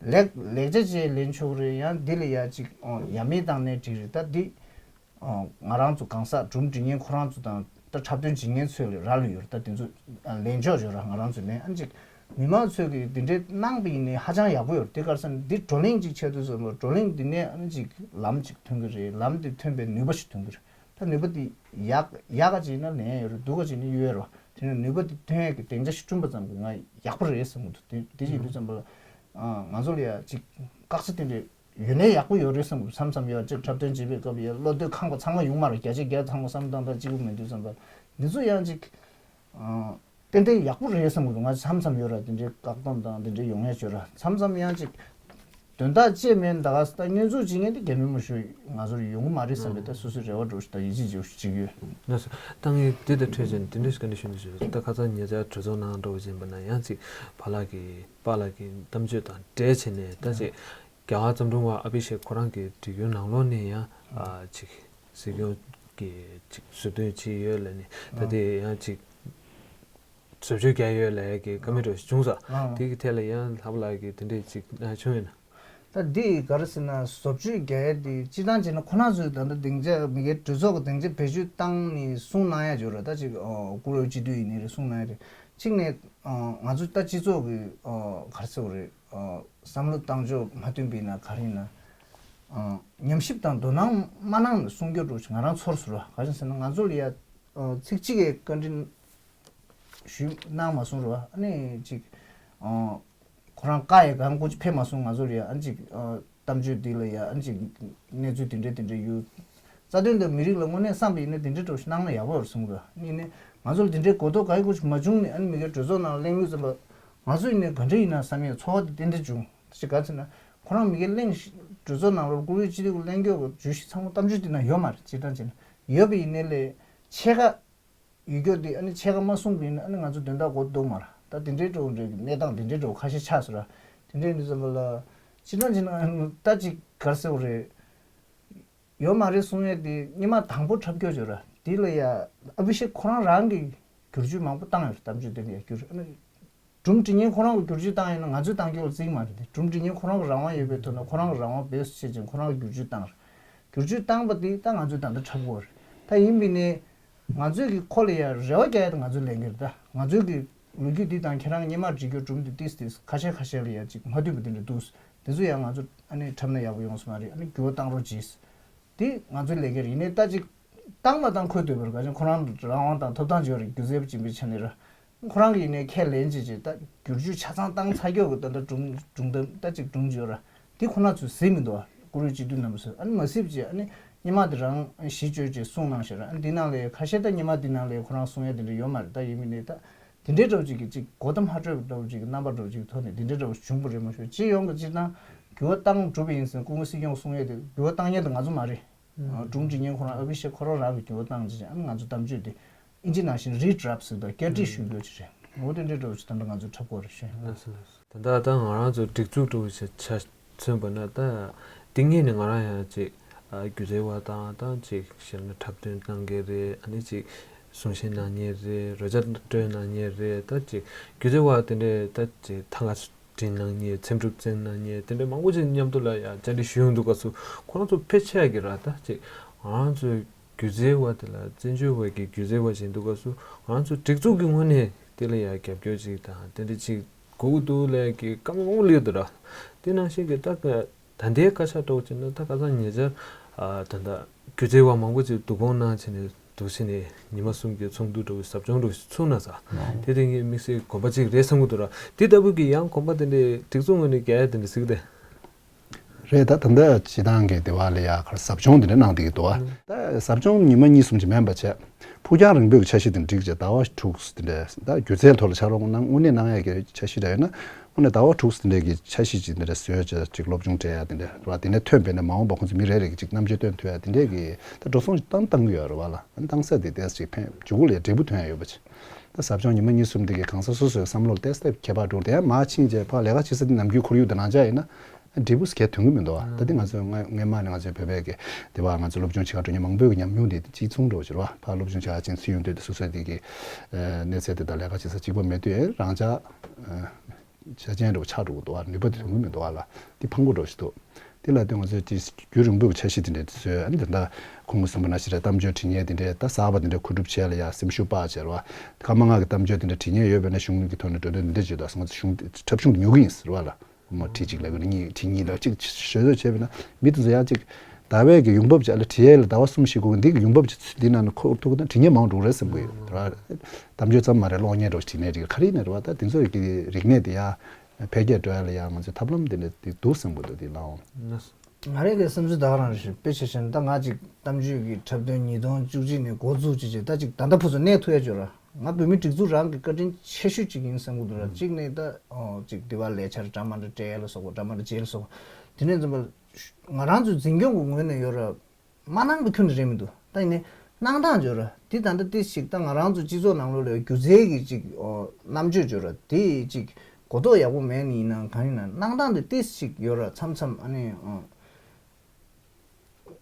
ལེགས་ལེགས་ཆ་ཅིག་ལེན་ཆོག་གི་རེད། ཡང་འདི་ལ་ཡ་ཅིག་ཨོ་ཡ་མེད་བཏང་ནའི་འགྲིག་རེད། ད་འདི་ཨོ་ང་རང་ཚོ་གང་ཟག་སྒྲུང་འབྲི་མཁན་ཁོ་རང་ཚོ་དང་ད་འཁྲབ་སྟོན་བྱེད་མཁན་ཚོའི་ལ་རག་ལས་ཡོད་རེད། ད་དེ་ཚོ་ལེན་ཆོག་ཡོད་ར། ང་རང་ཚོས་ལེན། ཨ་ནི་ཅིག་ མི་མང་ཚོས་ཀྱིས་འདི་འདྲའི་གནང་པ་ཡིན་ནའི་ཧ་ཅང་ཡག་པོ་ཡོད་རེད། དེ་ག་རེ་ཟེར་ན་འདི་བགྲོ་གླེང་ཅིག་བྱས་དུས་ཙམ་པ་བགྲོ་གླེང་འདི་ནས་ཨ་ནི་ཅིག་ལམ་ཅིག་ཐོན་གྱི་རེད། ལམ་འདི་ཐོན་པའི་ནུས་པ་ཞིག་ཐོན་གྱི་རེད། ད་ནུས་པ་འདི་ཡག་ཡག་ག་ཅིག་ན་ལེན་ཡོད་རེད། སྡུག་ག་ཅིག་ན་གཡོལ་ཡོད་རེད། དེ་ནས་ནུས་པ་འདི་ཐོན་ཡས་ཀྱི་སྡིངས་ཆ་ཞིག་བསྐྲུན་པ་ཙམ་གྱིས་ང་ཡག་པོ་རེད་བསམ་གྱི་འདུག་དེ་འདི་ཡིན་དུས་ཙམ་པ་ལ་ང་ཚོ་ལ་ཡ་ཅིག་དཀག་ཆ་དེ་འདྲ་ཡོད་ནའི་ཡག་པོ་ཡོད་རེད་བསམ་གྱི་འདུག་མཚམས་མཚམས་ཡ་ཅིག་འཁྲབ་སྟོན་བྱེད་པའི་སྐབས་ཡ་བློ་འདོད་ཁེངས་པ་ཚང་མ་ཡོང་མ་རེད། བརྒྱ་ཆ་བརྒྱ་ཚང་མ་བསམ་བློ་བཏང་སྟངས་གཅིག་པུ་མེད་དུས་ཙམ་པ་འདི་ཚོ་ཡང་ཅིག་ཏན་ཏན་ཡག་པོ་རེད་བསམ་གྱི་འདུག་ང་མཚམས་མཚམས་ཡོད་ར། དེ་འདྲའི་བཀག་སྡོམ་དང་དེ་འདྲའི་ཡོང་ཡ་ཡོད་ར། མཚམས་མཚམས་ཡང་ཅིག་དོན་དག་ཅིག་མེད་ན་ད་ག་ས་ད་བསྙོན་འཛུགས་བྱེད་མཁན་དེ་རྒྱ་མི་མང་ཤོས་ང་ཚོར་ཡོང་གི་མ་རེད་བསམ་པའི་ད་སོ་སོའི་རེ་བ་འདྲ་བོ་ཞིག་དང་ཡིད་ཆེས་བྱེད་བཞིན་ཡོད། ལགས་སོ། ད་ངས་འདི་དང་འཕྲོས་བྱས་ནས་དེ་འདྲ་ཞིག་བཀའ་འདྲི་ཞུ་འདོད་བྱུང་། ད་ཁ་སང་ཉེ་ཆར་གྲོས་ཚོགས་ནང་འགྲོ་བཞིན་པ་ན་ཡང་ཅིག་ཕ་ལགས་ཀྱི་པཱ་ལགས་ཀྱི་གཏམ་བརྗོད་དང་འབྲེལ་བྱས་ནས་ད་ཅིག་རྒྱལ་བ་བརྩམས་སྒྲུང་བ་ཨ་ཕི་ཤེ་ཁོ་རང་གི་བྲིས་རྒྱུན་ནང་ལོགས་ནས་ཡང་ཨ་ཅིག་སྲིད་སྐྱོང་གི་ཅིག་ཟུར་འདོན་བྱས་ཡོད་ལབ་ནས་ད་དེ་ཡང་ཅིག་བཟོ་བཅོས་བརྒྱབ་ཡོད་ལབ་ཡ་གི་བཀའ་མོལ་འདྲ་བོ་ཞིག་བྱུང་སོང་། ཨ། དེ་གི་ཐད་ལ་ཡང་ལྷག་པ་ལགས་ཀྱིས་དེ་འདྲས་ཅིག་ཨ་བྱུང་ཡོད་ན། ད་འདི་ག་རེ་ཟེར་ན་བཟོ་བཅོས་རྒྱག་ཡ་དེ་སྤྱིར་བཏང་བྱས་ན་ཁོ་རང་ཚོའི་ད་ལྟ་སྡིངས་ཆ་མི་སྒེར་གྲོས་ཚོགས་ཀྱི་སྡིངས་ཆ་བེད་སྤྱོད་བཏང་ནས་གསུང་གནང་ཡ་ཡོད་རེད། ད་ཅིག་ཨ་བཀུར་འོས་སྤྱི་འཐུས་ཡིན་ནའི་རེད། གསུང་གནང་ཡ་རེད། གཅིག་ནས་ཨ་ང་ཚོ་ད་སྤྱི་ཚོགས་ཀྱི་ཨ་ག་རེ་ཟེར་དགོས་རེད། ཨ་བསམ་བློ་བཏང་ཕྱོགས་མ་མཐུན་པ་ཡིན་ན་ག་རེ་ཡིན་ན་ཨ་ཉམས་ཞིབ་དང་དོ་སྣང་མ་གནང་ནས་གསུང་རྒྱུ་འདྲ་བོ་ཞིག་ང་རང་ཚོར་སོང་ར། ག་རེ་ཟེར་ན་ང་ཚོ་ལ་ཡ་ཨ་ཚིག་གཅིག་གི་བཀའ་འདྲི་ཞུས་གནང་མ་སོང་ར། ཨ་ནི་ཅིག་ཨ་ཁོ་རང་བཀའ་ཡི་གང་ཀོ་ཅིག་ཕེབས་མ་སོང་། ང་ཚོ་ལ་ཡ་ཨ་ཅིག་ཨ་གཏམ་བརྗོད་འདི་ལ་ཡ་ཨ་ཅིག་གནས་ཚུལ་དེ་འདྲ་དེ་འདྲ་ཡོད། རྩ་དོན་དང་མི་རིགས་ལ་དངོས་གནས་བསམ་པ་ཡིན་ན་དེ་འདྲ་འདྲ་བོ་ཞིག་གནང་ན་ཡག་པོ་རེད་གསུངས་ར། ཨ་ནི་ང་ཚོ་ལ་དེ་འདྲའི་གོ་རྟོགས་ག་ཡི་གོ་ཅིག་མ་བྱུང་ནས་ཨ་ནི་མི་སྒེར་གྲོས་ཚོགས་ནང་གླེང་ལུགས་ཙམ་པ་ང་ཚོ་ཡིན་ནའི་ག་འདྲ་ཡིན་ན་བསམ་ཡས་ཚོར་བ་དེ་ཏན་ཏན་བྱུང་། ཅི་ག་ཚོད་ན་ཁོ་རང་མི་སྒེར་གླེང་གྲོས་ཚོགས་ནང་ལོགས་བཀུར་འོས་སྤྱི་འཐུས་ཀྱི་གླེང་སྐྱོར་གྱི་བརྗོད་གཞི་ཚང་མ་གཏམ་བརྗོད་དེ་ན་ཡོད་མ་རེད། སྤྱིར་བཏང་བྱས་ན་ཡོད་པ་ཡིན་ནའི་ལས་ཕྱེད་ཀ་ཡོད་སྐྱོར་དེ་ཨ་ནི་ཕྱེད་ཀ་མ་གསུངས་པ་ཡིན་ན་ཨ་ནི་ང་ཚོ་དོན་དག་གོ་འདུག་མ་རེད། ད་དེ་འདྲའི་འགྲོ་འདྲའི་གནས་སྟངས་དེ་འདྲའི་འགྲོ་ཁ་ཤས་ཆགས་སོང་ར། དེ་འདྲའི་ཡིན་དུས་ཙམ་པ་ལ་སྤྱིར་བཏང་བྱས་ན་ད་ཅིག་ག་རེ་ཟེར་དགོས་རེད། ཡོད་མ་རེད་གསུང་ཡས་དེ་སྔོན་མ་དང་པོ་འཁྲབ་སྐྱོར་བྱོས་ར། དེ་ལ་ཡ་ཨ་བི་ཤེ་ཁོ་རང་རང་གིས་བསྒྱུར་བཅོས་མང་པོ་བཏང་ཡོད་རེད། གཏམ་བརྗོད་དེ་ལ་ཡ་བསྒྱུར་ཨ་ནི་སྒྲུང་འབྲི་མཁན་ཁོ་རང་གིས་བསྒྱུར་བཅོས་བཏང་ཡོད་ན་ང་ཚོས་བཏང་རྒྱུ་ལ་བརྩི་གི་མ་རེད་དེ། སྒྲུང་འབྲི་མཁན་ཁོ་རང་གི་རང་དབང་ཡོད་པའི་ཐོག་ནས་ཁོ་རང་གི་རང་དབང་སྦས་སུ་བྱས་ཅིང་ཁོ་རང་གིས་བསྒྱུར་བཅོས་བཏང་རེད། བསྒྱུར་བཅོས་བཏང་པ་དེ་ད་ང་ཚོས་ད་ལྟ་འཁྲབ་དགོས་རེད། ད་ཡིན་པ་ཡིན་ནའི་ང་ཚོས་ཀྱི་ཁོ་ལ་ཡ་རེ་བ་རྒྱག་ཡ་ད་ང་ཚོའི་ལས་འགན་རེད། ད་ང་ཚོས་ཀྱི་ལོ་རྒྱུས་འདི་དང་ཁྱེད་རང་སྔོན་མར་བྲིས་རྒྱུ་སྒྲུང་འདི་ཏིས་ཏིས་ཁ་ཤས་ཁ་ཤས་ལ་ཡ་ཅིག་མ་མཐུན་པ་དེ་འདྲ་འདུག་དེ་ཚོ་ཡང་ང་ཚོ་ཨ་ནི་འཁྲབ་ན་ཡག་པོ་ཡོང་ས་མ་རེད། ཨ་ནི་འགྱུར་བ་བཏང་རོགས་གྱིས། དེ་ང་ཚོའི་ལས་འགན་རེད། ཡིན་ནའི་ད་ཅིག་བཏང་མ་བཏང་ཁོའི་འདོད་པ་རེད། ག་ཅིག་ཁོ་རང་རང་དབང་དང་ཐོབ་ཐང་ཡོད་རེད། སྒྱུ་རྩལ་པ་ཅིག་ཡིན་པའི་ཆ་ནས་ར། ཁོ་རང་གིས་ཡིན་ནའི་ཁས་ལེན་བྱས་བྱས་ད་བསྒྱུར་བཅོས་ཆ་ཚང་བཏང་ཚར་རྒྱུ་གི་ད་ལྟ་སྒྲུང་སྒྲུང་གཏམ་ད་ཅིག་སྒྲུང་བརྗོད་ར། དེ་ཁོ་ན་ཚོས་གཟིགས་མི་འདུག་ཨ། བཀུར་འོས་སྤྱི་འཐུས་རྣམ་པ་ཚོས་ཨ་ནི་མ་གཟིགས་བྱས་ཨ་ནི་སྔོན་མ་དེ་རང་གཞི་བཅོལ་བྱས་གསུང་གནང་ཤག་ར། ཨ་ནི་འདི་ནང་ལ་ཁ་ཤས་ད་སྔོན་མ་འདི་ནང་ལ་ཁོ་རང་གསུང་ཡ་དེ་འདྲ་ཡོད་མ་རེད། ད་ཡིན་མིན་ནའི་ད་དེ་འདྲའི་འདྲ་བོ་ཅིག་གི་ཅིག་གོ་གཏམ་ཧ་སྤྲོད་པ་འདྲ་བོ་ཅིག་གི་རྣམ་པ་འདྲ་བོ་ཅིག་གི་ཐོག་ནས་དེ་འདྲའི་འདྲ་བོ་བྱུང་བ་རེད་མ་ཤོད། སྤྱི་ཡོངས་ཀྱི་སྤྱིར་བཏང་འགྱུར་བ་བཏང་གྲུབ་པ་ཡིན་ཟེར་སྐུ་ངོ་སྲིད་སྐྱོང་གསུང་ཡ་དེ་འགྱུར་བ་བཏང་མཁན་དེ་ང་ཚོ་མ་རེད། ཨ་སྒྲུང་འབྲི་མཁན་ཁོ་རང་ཨ་བི་ཤེ་ཁོ་རང་རང་གིས་འགྱུར་བ་བཏང་བྱས་ཨ་ནི་ང་ཚོ་གཏམ་བརྗོད་དེ་ཨིན་ཇི་ནང་བཞིན་རི་ཌ་རབ་ཟེར་དང་སྐད་འབྲི་ཞུ་རྒྱུ་ཅིག་རེད། འོ་དེ་འདྲའི་འདྲ་བོ་ཅིག་ད་ལྟ་ང་ཚོ་འཁྲབ་དགོས་རེད་ཤག་ལགས་སོ་ལགས་སོ། ད་ལྟ་ད་ང་རང་ཚོ་སྒྲིག་འཛུགས་འདྲ་བོ་ཞིག་ཆ་མཚོན་པ་ན་ད་འདི་སྔོན་ནས་ང་རང་ཡང་ཅིག་ཨ་སྒྱུ་རྩལ་བ་དང་ད་ཅིག་གཞན་ལ་འཁྲབ་སྟོན་གནང་མཁན་རེད། ཨ་ནི་ཅིག་གསུང་བཤད་གནང་མཁན་རེད། རོལ་ཆ་སྤྲོད་གནང་མཁན་རེད། ད་ཅིག་སྒྱུ་རྩལ་བ་དེ་འདྲས་ད་ཅིག་ཐང་ག་བྲིས་གནང་མཁན། འཚེམ་དྲུབ་བཙན་གནང་མཁན་དེ་འདྲ་མང་པོ་ཅིག་མཉམ་དུ་ལ་ཡང་བཅར་འདྲི་ཞུས་ཡོང་དུས་སྐབས་སུ་ཁོ་རང་ཚོ་ཕལ་ཆེ་གིས་ར་ད་ཅིག་ང་རང་ཚོའི་སྒྱུ་རྩལ་བ་དེ་ལ་བཙན་བྱོལ་བ་གི་སྒྱུ་རྩལ་བ་ཞིག་ཡིན་དུས་སྐབས་སུ་ང་རང་ཚོ་སྒྲིག་འཛུགས་ཀྱི་ངོས་ནས་དེ་ལ་ཡང་རྒྱབ་སྐྱོར་ཅིག་དང་དེ་འདྲ་ཅིག་དགོས་ཀྱི་འདུག་ལབ་ཀྱི་བཀའ་མོལ་མང་པོ་སླེབས་འདུག་ར། དེ་ནང་བཞིན་གྱི་ད་ད་ལྟའི་བཀའ་ཤག་འདྲ་བོ་བྱས་ན་ད་ཁ་སང་ཉེ་ཆར་ཨ་ད་ལྟ་སྒྱུ་རྩལ་བ་མང་པོ་ཅིག་བསྡུ་སྐོང་གནང་བྱས་ནས་འདུག་བྱས་ནས་ཉི་མ་གསུམ་གྱི་ཚོགས་འདུ་འདྲ་བོ་ཟབ་སྦྱོང་འདྲ་བོ་ཞིག་ཚུགས་ན་ཟེར། དེ་དེ་ངའི་དམིགས་བསལ་དགོངས་པ་ཅིག་རེད་བསམ་གྱི་འདུག་ར། དེ་ལྟ་བུ་གི་ཡང་དགོངས་པ་དེ་འདྲའི་སྒྲིག་འཛུགས་ངོས་ནས་རྒྱག་ཡ་དེ་འདྲ་གཟིགས་ཏེ། རེད། ད་ད་ལྟ་སྤྱི་བཏང་གི་དེ་བ་ལ་ཡ་གར་ཟབ་སྦྱོང་དེ་འདྲ་གནང་བསྡད་ཀྱི་འདུག་བ། ད་ཟབ་སྦྱོང་ཉི་མ་གཉིས་གསུམ་ཅིག་མིན་པ་བྱས། ཕུགས་རྒྱང་རིང་པོའི་འཆར་གཞི་དེ་འགྲིག་བྱས་ཟླ་བ་དྲུག་དེ་འདྲ་ད་སྒྱུ་རྩལ་ཐོག་ལ་ཕྱག་རོགས་གནང་དངོས་གནས་གནང་ཡ་གི་འཆར་གཞི་འདྲ་ཡོད་ན། དངོས་གནས་ཟླ་བ་དྲུག་དེ་འདྲ་གི་འཆར་གཞི་ཅིག་དེ་འདྲ་བཟོས་བྱས་ཅིག་སློབ་སྦྱོང་སྤྲད་ཡ་དེ་འདྲ་རེད་བ། དེ་ནས་ཐོན་པས་ན་མ་འོངས་པ་ཁོང་ཚོ་མི་རེ་རེ་གི་ཅིག་རྣམ་དཔྱོད་སྟོན་ཐུབ་ཡ་དེ་འདྲས་ཀྱི་ད་འགྲོ་སོང་ཞིག་བཏང་བཏང་གི་ཡོད་རེད་བ་ལ། ཨ་ནི་བཏང་ས་དེ་ཏོག་ཙམ་ཅིག་ཕན་མཇུག་གུ་ལ་འབྲས་བུ་ཐོན་ཡ་ཡོད་པ་ཅིག་ད་ཟབ་སྦྱོང་ཉི་མ་གཉིས་གསུམ་དེ་གི་གང་ཟག་སོ་སོའི་བསམ་བློ་ལ་ཏོག་ཙམ་ཁྱད་པར་འགྲོ་དེ་མར་ཕྱིན་རྗེས་ཕར་ལས་ཀ་བྱེད་ས་དེ་ནམ་རྒྱུན་ཁོར་ཡུག་དང་རང་འཇགས་ཡིན་ན་འབྲས་བུ་གལ་ཐོན་གི་མི་འདུག་བ། ད་དེ་ང་ཚོས་སྔོན་སྔོན་མ་ནས་ང་ཚོའི་བོད་པའི་གི་དེ་བ་ང་ཚོ་སློབ་སྦྱོང་བྱེད་ག་འགྲོ་མཁན་མང་པོའི་གི་ཉམས་མྱོང་དེ་གཅིག་མཚུངས་འདྲ་བོ་ཅིག་རེད་བ། ཕར་སློབ་སྦྱོང་བྱེད་ག་ཕྱིན་ཚུར་ཡོང་དུས་དེ་སོ་སོའི་དེ་གི་གནས་ཚད་དེ་དང་ལས་ཀ་བྱེད་ས་གཅིག་པ་མེད་དུས་རང་འཇགས། ཆ་ཅན་འདྲ་བོ་ཆགས་འགྲོ་གི་འདུག་བ། ནུས་པ་དེ་ཐོན་གི་མི་འདུག་བ་ལ། དེ་ཕངས་པོ་འདྲ་བོ་ཞིག་འདུག་དེ་ལ་ལྟོས་ང་ཚོས་ཅིག་རྒྱུན་རིང་པོའི་འཆར་གཞི་དེ་འདྲ་བཟོས། ཨ་ནི་ད་ལྟ་ ཁོང་གིས་གསུངས་པ་ནང་བཞིན་རེད། གཏམ་བརྗོད་བྲིས་མཁན་དེ་འདྲས་ད་གསར་པ་དེ་འདྲས་མཁོ་སྒྲུབ་བྱས་ལ་ཡ་སེམས་ཤུགས་སྤར་བྱས་རེད་བ། སྐར་མ་ལྔ་གི་གཏམ་བརྗོད་དེ་འདྲས་བྲིས་མཁན་ཡོད་པས་ན་གཞུང་གི་ཐོག་ནས་གྲོས་དོན་འདི་འདྲས་བྱེད་དོ་སོང་ཙང་གཞུང་ཁྲིམས་ཐོག་ཉོ་གི་ཡིན་ཟེར་བ་ལ། མོ་བྲིས་གཅིག་ལ་གི་གཉིས་བྲིས་གཉིས་ལ་གཅིག་ཤོད་ཤོད་བྱས་པས་ན་མི་དེ་ཚོ་ཡང་གཅིག་ཟླ་བའི་གི་ཡོང་འབབ་ཅིག་ཨ་ལ་བྲིས་ཡས་ལ་ཟླ་བ་གསུམ་བཞི་དགོས་གི་འདི་གི་ཡོང་འབབ་ཅིག་ཚུད་འདི་ནང་ནས་ཁོ་ཐུག་གི་ན་བྲིས་མཁན་མང་འགྲོ་གི་རེད་བསམ་གི་ཡོད་ར། གཏམ་བརྗོད་ཙམ་མ་རེད་གློག་བརྙན་འདྲ་བོ་བྲིས་མཁན་ཅིག་ག་རེ་ཡིན་ན་རེད་བ། ད་དེ་ཚོ་གི་རིག་གནས་དེ་ཡ་འཕེལ་རྒྱས་འགྲོ་ཡ་ལ་ཡ་ང་ཚོས་ཐབས་ལམ་དེ་འདྲ་དེ་འདུག་བསམ་གི་འདུག་དེ་ལའང་། ང་རང་གི་བསམ་ཚུལ་ད་ག་རང་རེད། དཔེ་ཆ་བཞག་ན་ད་ང་ཅིག་གཏམ་བརྗོད་ཀྱི་འཁྲབ་སྟོན་ཉིས་སྟོང་བཅུ་གཅིག་ནས་འགོ་འཛུགས་བྱས་བྱས་ད་ཅིག་ད་ལྟ་བར་དུ་གནས་ཐུབ་ཡ་ཅིག་ཡོད་ར། ང་བོད་མི་སྒྲིག་འཛུགས་རང་གི་བཀའ་དྲིན་ཆེ་ཤོས་ཅིག་ཡིན་བསམ་གི་འདུག་ར། གཅིག་ནས་ད་ཨོ་ཅིག་དེ་བ་ལས་འཆར་འདྲ་མི་འདྲ་སྤྲད་ཡ་ལ་སོགས་པ་འདྲ་མི་འདྲ་བྱས་ལ་སོགས་པ་དེ་ནས་འཛིན་པ་ང་རང་ཚོའི་འཛིན་སྐྱོང་གི་ངོས་ནས་ཡོད་ར། མ་གནང་པའི་ཁྱོན་ནས་རེད་མི་འདུག་ད་ཡིན་ནའི་གནང་སྟངས་ཅིག་ཡོད་ར། འདི་ད་ལྟ་ཏིས་ཞིག་ད་ང་རང་ཚོ་སྤྱི་ཚོགས་ནང་ལོགས་ལ་སྒྱུ་རྩལ་གྱི་ཅིག་ཨོ་རྣམ་དཔྱོད་ཅིག་ཡོད་ར། དེ་ཅིག་གོ་རྟོགས་ཡག་པོ་མེད་ནི་ཡིན་ན་གང་ཡིན་ན་གནང་སྟངས་དེ་ཏིས་ཞིག་ཡོད་ར། མཚམས་མཚམས་ཨ་ནི་ཨོ་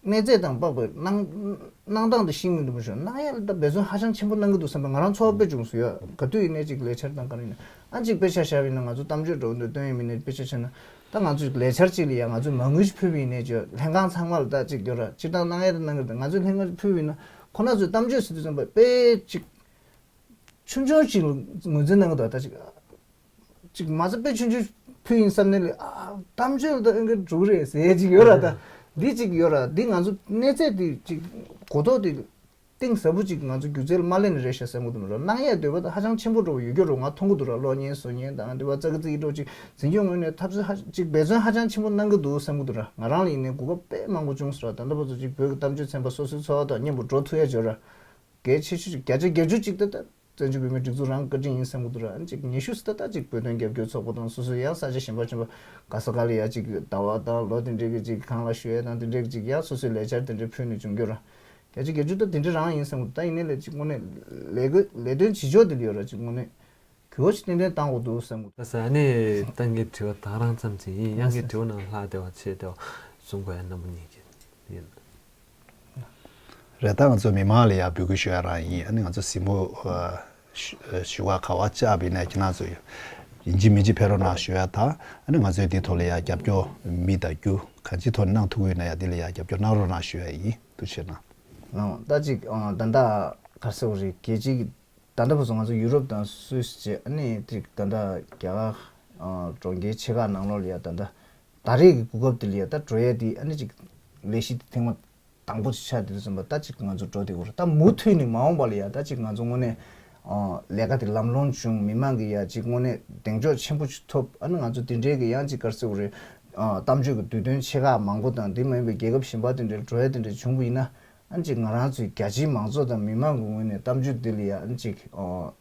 གནས་ཚད་དང་དཔག་པའི་གནང་གནང་སྟངས་དེ་ཤིང་མི་འདུག་མ་ཞོ་གནང་ཡ་ལ་ད་འབད་བརྩོན་ཧ་ཅང་ཆེན་པོ་གནང་གི་འདུག་བསམ་པ་ང་རང་ཚོར་བ་དཔེ་བྱུང་སོང་ཡོད། ག་དུས་ཡིན་ནའི་ཅིག་ལས་འཆར་དང་ག་རེ་ཡིན་ན་ཨ་ཅིག་དཔེ་ཆ་བཞག་པ་ཡིན་ན་ང་ཚོ་གཏམ་བརྗོད་འགྲོ་འདོད་དོན་ཡིན་མིན་ནའི་དཔེ་ཆ་བཞག་ན། ད་ང་ཚོས་ལས་འཆར་གཅིག་ལ་ཡང་ང་ཚོས་མ་དངུལ་ཞིག་ཕུལ་བ་ཡིན་ནའི་ཅོ་ལྷན་ཁང་ཚང་མ་ལ་ད་གཅིག་ཡོད་ར། སྤྱིར་བཏང་གནང་ཡས་དང་གནང་གི་རེད། ང་ཚོས་ལྷན་ཁང་ཞིག་ཕུལ་བ་ཡིན་ན་ཁོ་ན་ཚོས་གཏམ་བརྗོད་ཟེར་དུས་ཙམ་པ་དཔེ་གཅིག་ཆུང་ཆུང་ཞིག་ངོས་འཛིན་གནང་གི་འདུག་ད་གཅིག་གཅིག་མ་ཚད་དཔེ་ཆུང་ཆུང་ཕུལ་ཡིན་བསམ་ནས་ལས་ཨ་གཏམ་བརྗོད་ལ་ད་ཨེ་འགྲོ་གི་རེད་ཟེར་ཡས་གཅིག་ཡོད་ར། ད་འདི་གཅིག་ཡོད་ར། འདི་ང་ཚོ་གནས་ཚད་འདི་གཅིག་གོ་རྟོགས་འདི། གཏིང་ཟབ་པོ་ཅིག་ང་ཚོ་སྒྱུ་རྩལ་མ་ལེན་ནས་རེད་ཤག་བསམ་གི་འདུག་མ་རེད། གནང་ཡས་འདོད་པ་ད་ཧ་ཅང་ཆེན་པོ་འགྲོ་བ་ཡོད་རྒྱུ་རེད། ང་མཐོང་གི་འདུག་ར། གློག་བརྙན་བཟོ་མཁན་དང་འདི་བ་ཙག་གི་ཙིག་འགྲོ་ཅིག་འཛིན་སྐྱོང་ངོས་ནས་ཐབས་ཤེས་ཧ་ཅིག་འབད་བརྩོན་ཧ་ཅང་ཆེན་པོ་གནང་གི་འདུག་བསམ་གི་འདུག་ར། ང་རང་ལ་ཡིན་ནའི་གོ་སྐབས་དཔེ་མང་པོ་བྱུང་སོང་ར། ད་ལྟ་བར་དུ་ཅིག་བོད་ཀྱི་གཏམ་བརྗོད་ཚན་པ་སོ་སོའི་འཚོ་བ་དང་མཉམ་པོ་འགྲོ་ཐུབ་ཡས་ཅིག་ཡོད་ར། གལ་ཆེ་ཤོས་ཅིག་བརྒྱ་ཆ་བརྒྱད་ཅུ་ཅིག་ད་ལྟ་བཙན་བྱོལ་བོད་མིའི་སྒྲིག་འཛུགས་རང་གི་བཀའ་དྲིན་ཡིན་བསམ་གི་འདུག་ར། ཨ་ནི་ཅིག་ཉི་ཤུ་ཙམ་ད་ལྟ་ཅིག་བོད་དོན་རྒྱབ་སྐྱོར་ཚོགས་པ་དང་སོ་སོའི་ཡང་ས་ཆ་གཞན་པ་གཞན་པ་ག་ས་ག་ལ་ཡ་ཅིག་ཟླ་བ་དང་ལོ་དེ་འདྲའི་གི་ཅིག་གང་ལ་ཞུ་ཡས་དང་དེ་འདྲའི་གི་ཅིག་ཡང་སོ་སོའི་ལས་འཆར་དེ་འདྲའི་ཕུལ་ནས་བྱུང་རྒྱུ་ར། བརྒྱ་ཆ་བརྒྱད་ཅུ་ད་དེ་འདྲ་རང་ཡིན་བསམ་གི་འདུག་ད་ཡིན་ནའི་ལས་ཅིག་དངོས་གནས་ལས་འགུལ་ལས་དོན་བྱེད་ཕྱོགས་དེ་ལ་ཡོད་ར། ཅིག་དངོས་གནས་གུས་པ་ཞིག་ཏན་ཏན་བཏང་དགོས་འདུག་བསམ་གི་འདུག་ད་ས་ཨ་ནི་ད་ངའི་དྲི་བ་ད་རང་ཙམ་ཅིག་ཡིན། ཡང་གི་དྲི་བ་ནང་ལྷག་བསྡད་པ་ཆེ་བསྡད་པ་གསུང་དགོས་ཡ་རྣམ་པ་གཉིས་ཀྱི་ཡིན། རེད། ད་ང་ཚོ་མི་མང་ལ་ཡ་འབོད་སྐུལ་ཞུ་ཡ་རང་ཡིན། ཨ་ནི་ང་ཚོ་གཟིགས་མོ་ཨ་ཞུ་ཞུ་བ་ག་བ་བཅག་པ་ཡིན་ན་ཁྱེད་རང་ཚོ་ཡིན་གཅིག་མིན་གཅིག་ཕེབས་རོགས་གནང་ཞུ་ཡ་དང་། ཨ་ནི་ང་ཚོའི་འདི་ཐོག་ལ་ཡ་རྒྱབ་སྐྱོར་མི་དང་རྒྱུ་གང་ཅིའི་ཐོག་ནས་གནང་ཐུབ་ཀྱི་ཡོད་ན་ཡ་འདི་ལ་ཡ་རྒྱབ་སྐྱོར་གནང་རོགས་གནང་ཞུ་ཡ་ཡིན། ཐུགས་རྗེ་གནང་། ལགས་ད་ཅིག་ཨ་ད་ལྟ་ག་རེ་ཟེར་དགོས་རེད། རྒྱལ་སྤྱིའི་ད་ལྟ་བར་དུ་ང་ཚོ་ཡུ་རོབ་དང་སུད་སི་བཅས་ཨ་ནི་ཅིག་ད་ལྟ་རྒྱ་གར་ཨ་གྲོང་ཁྱེར་ཆེ་ཁག་ནང་ལོགས་ལ་ཡ་ད་ལྟ་ད་རེས་ཀྱི་གོ་སྐབས་དེ་ལ་ཡ་ད་འགྲོ་ཡ་དེ་ཨ་ནི་ཅིག་ལས་གཞི་དེ་ཐེངས་མ་དང་པོ་ཅིག་ཆགས་དེ་དུས་ཙམ་པ་ད་ཅིག་ང་ཚོ་འགྲོ་བདེ་པོ་རེད། ད་མུ་མཐུད་ནས་མ་འོངས་པ་ལ་ཡ་ད་ཅིག་ང་ཚོ་དངོས་གནས་ཨ་ལས་ཀ་དེ་ལམ་ལྷོང་བྱུང་མི་མང་གི་ཡ་ཅིག་དངོས་གནས་གདེང་འཇོག་ཆེན་པོ་ཅིག་ཐོབ། ཨ་ནི་ང་ཚོ་དེ་འདྲའི་གི་ཡང་ཅིག་ག་རེ་ཟེར་དགོས་རེད། ཨ་གཏམ་བརྗོད་ཀྱི་དུས་སྟོན་ཆེ་ཁག་མང་པོ་དང་དེ་མ་ཡིན་པའི་རྒྱལ་ཁབ་གཞན་པ་དེ་འདྲར་འགྲོ་ཡ་དེ་འདྲ་བྱུང་བ་ཡིན་ན། ཨ་ནི་ཅིག་ང་རང་ཚོའི་རྒྱ་ཆེའི་མང་ཚོགས་དང་མི་མང་གི་ངོས་ནས་གཏམ་བརྗོད་འདི་ལ་ཡ་ཨ་ནི་ཅིག་ཨོ་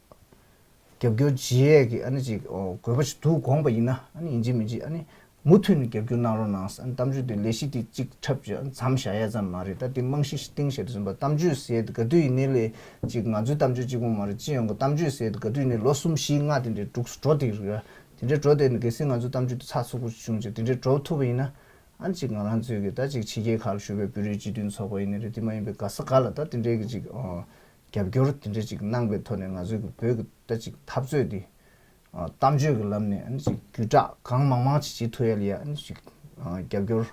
རྒྱབ་སྐྱོར་བྱེད་ཡས་ཀྱི་ཨ་ནི་ཅིག་ཨོ་དགོས་པ་ཞིག་འདུག་དགོངས་པ་ཡིན་ན། ཨ་ནི་ཡིན་གཅིག་མིན་གཅིག་ཨ་ནི་མུ་མཐུད་ནས་རྒྱབ་སྐྱོར་གནང་རོགས་གནང་། ཨ་ནི་གཏམ་བརྗོད་འདི་ལས་གཞི་འདི་གཅིག་འཁྲབ་བྱས་མཚམས་བཞག་ཡ་ཙམ་མ་རེད། ད་འདི་རྨང་གཞི་ཞིག་བཏིང་བཞག་དུས་ཙམ་པ་གཏམ་བརྗོད་ཟེར་ཡ་འདི་ག་དུས་ཡིན་ནའི་ལས་ཅིག་ང་ཚོའི་གཏམ་བརྗོད་གཅིག་པོ་མ་རེད། སྤྱི་ཡོངས་ཀྱི་གཏམ་བརྗོད་ཟེར་ཡ་འདི་ག་དུས་ཡིན་ནའི་ལོ་གསུམ་བཞི་ལྔ་དེ་འདྲའི་འགྲོ་འགྲོ་བསྡད་ཀྱི་རེད། དེ་འདྲའི་འགྲོ་བསྡད་ནས་གལ་སྲིད་ང་ཚོའི་གཏམ་བརྗོད་འདི་ཚགས་ཚུད་པོ་བྱུང་བྱས་དེ་འདྲའི་འགྲོ་ཐུབ་པ་ཡིན་ན། ཨ་ནི་ཅིག་ང་རང་ཚོའི་གི་ད་ཅིག་ཕྱི་རྒྱལ་ཁག་ལ་བཞུགས་པའི་བོད་རིགས་སྤྱི་མཐུན་ཚོགས་པ་ཡིན་ནའི་རེད། དེ་མ་ཡིན་པའི་ག་ས་ག་ལ་ད་དེ་འདྲའི་གི་ཅིག་ཨ་རྒྱབ་སྐྱོར་དེ་འདྲའི་ཅིག་གནང་པའི་ཐོག་ནས་ང་ཚོའི་གི་བོད་ཀྱི་ད་ཅིག་འཐབ་རྩོད་འདི་ཨ་གཏམ་བརྗོད་ཀྱི་ལམ་ནས་ཨ་ནི་ཅིག་བརྒྱུད་བསྒྲགས་གང་མང་མང་ཅིག་བྱེད་ཐུབ་ཡ་ལ་ཡ་ཨ་ནི་ཅིག་ཨ་རྒྱབ་སྐྱོར་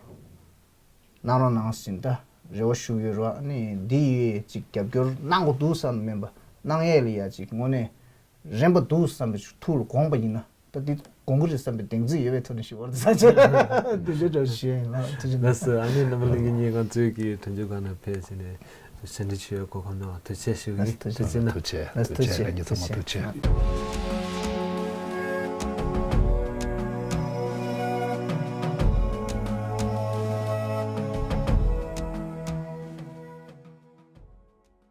གནང་རོགས་གནང་ཟེར་ད་རེ་བ་ཞུ་གི་ཡོད་རེད་བ། ཨ་ནི་འདི་ཡི་ཅིག་རྒྱབ་སྐྱོར་གནང་དགོས་འདུག་བསམ་མིན་པ་གནང་ཡས་ལ་ཡ་ཅིག་དངོས་གནས། རན་པ་འདུག་བསམ་པའི་ཐུགས་ལ་དགོངས་པ་ཡིན་ན། ད་འདི་དགོངས་ཀྱི་རེད་བསམ་པའི་གདེང་ཚོད་ཡོད་པའི་ཐོག་ནས་ཞུ་བར་དུ་ས་ཆ་འདི་འདྲའི་འདྲ་ཞུ་ཡིན་ལ། ཐུགས་རྗེ་གནང་། ལགས་སོ། ཨ་ནི་རྣམ་པ་ལྷན་རྒྱས་གཉིས་ང་ཚོའི་གི་དོན་གཅོད་ཁང་ནང་ཕེབས་ཟིན་ནས་ཕྱག་འདྲི་ཞུ་བའི་གོ་སྐབས་གནང་བ་ཐུགས་རྗེ་ཆེ་ཞུ་གི་ཡིན། ལགས་སོ། ཐུགས་རྗེ་གནང་། ཐུགས་རྗེ་ཆེ། ལགས་སོ། ཐུགས་རྗེ་ཆེ། ལྷན་རྒྱས་ཚང་མ་ཐུགས་རྗེ་ཆེ།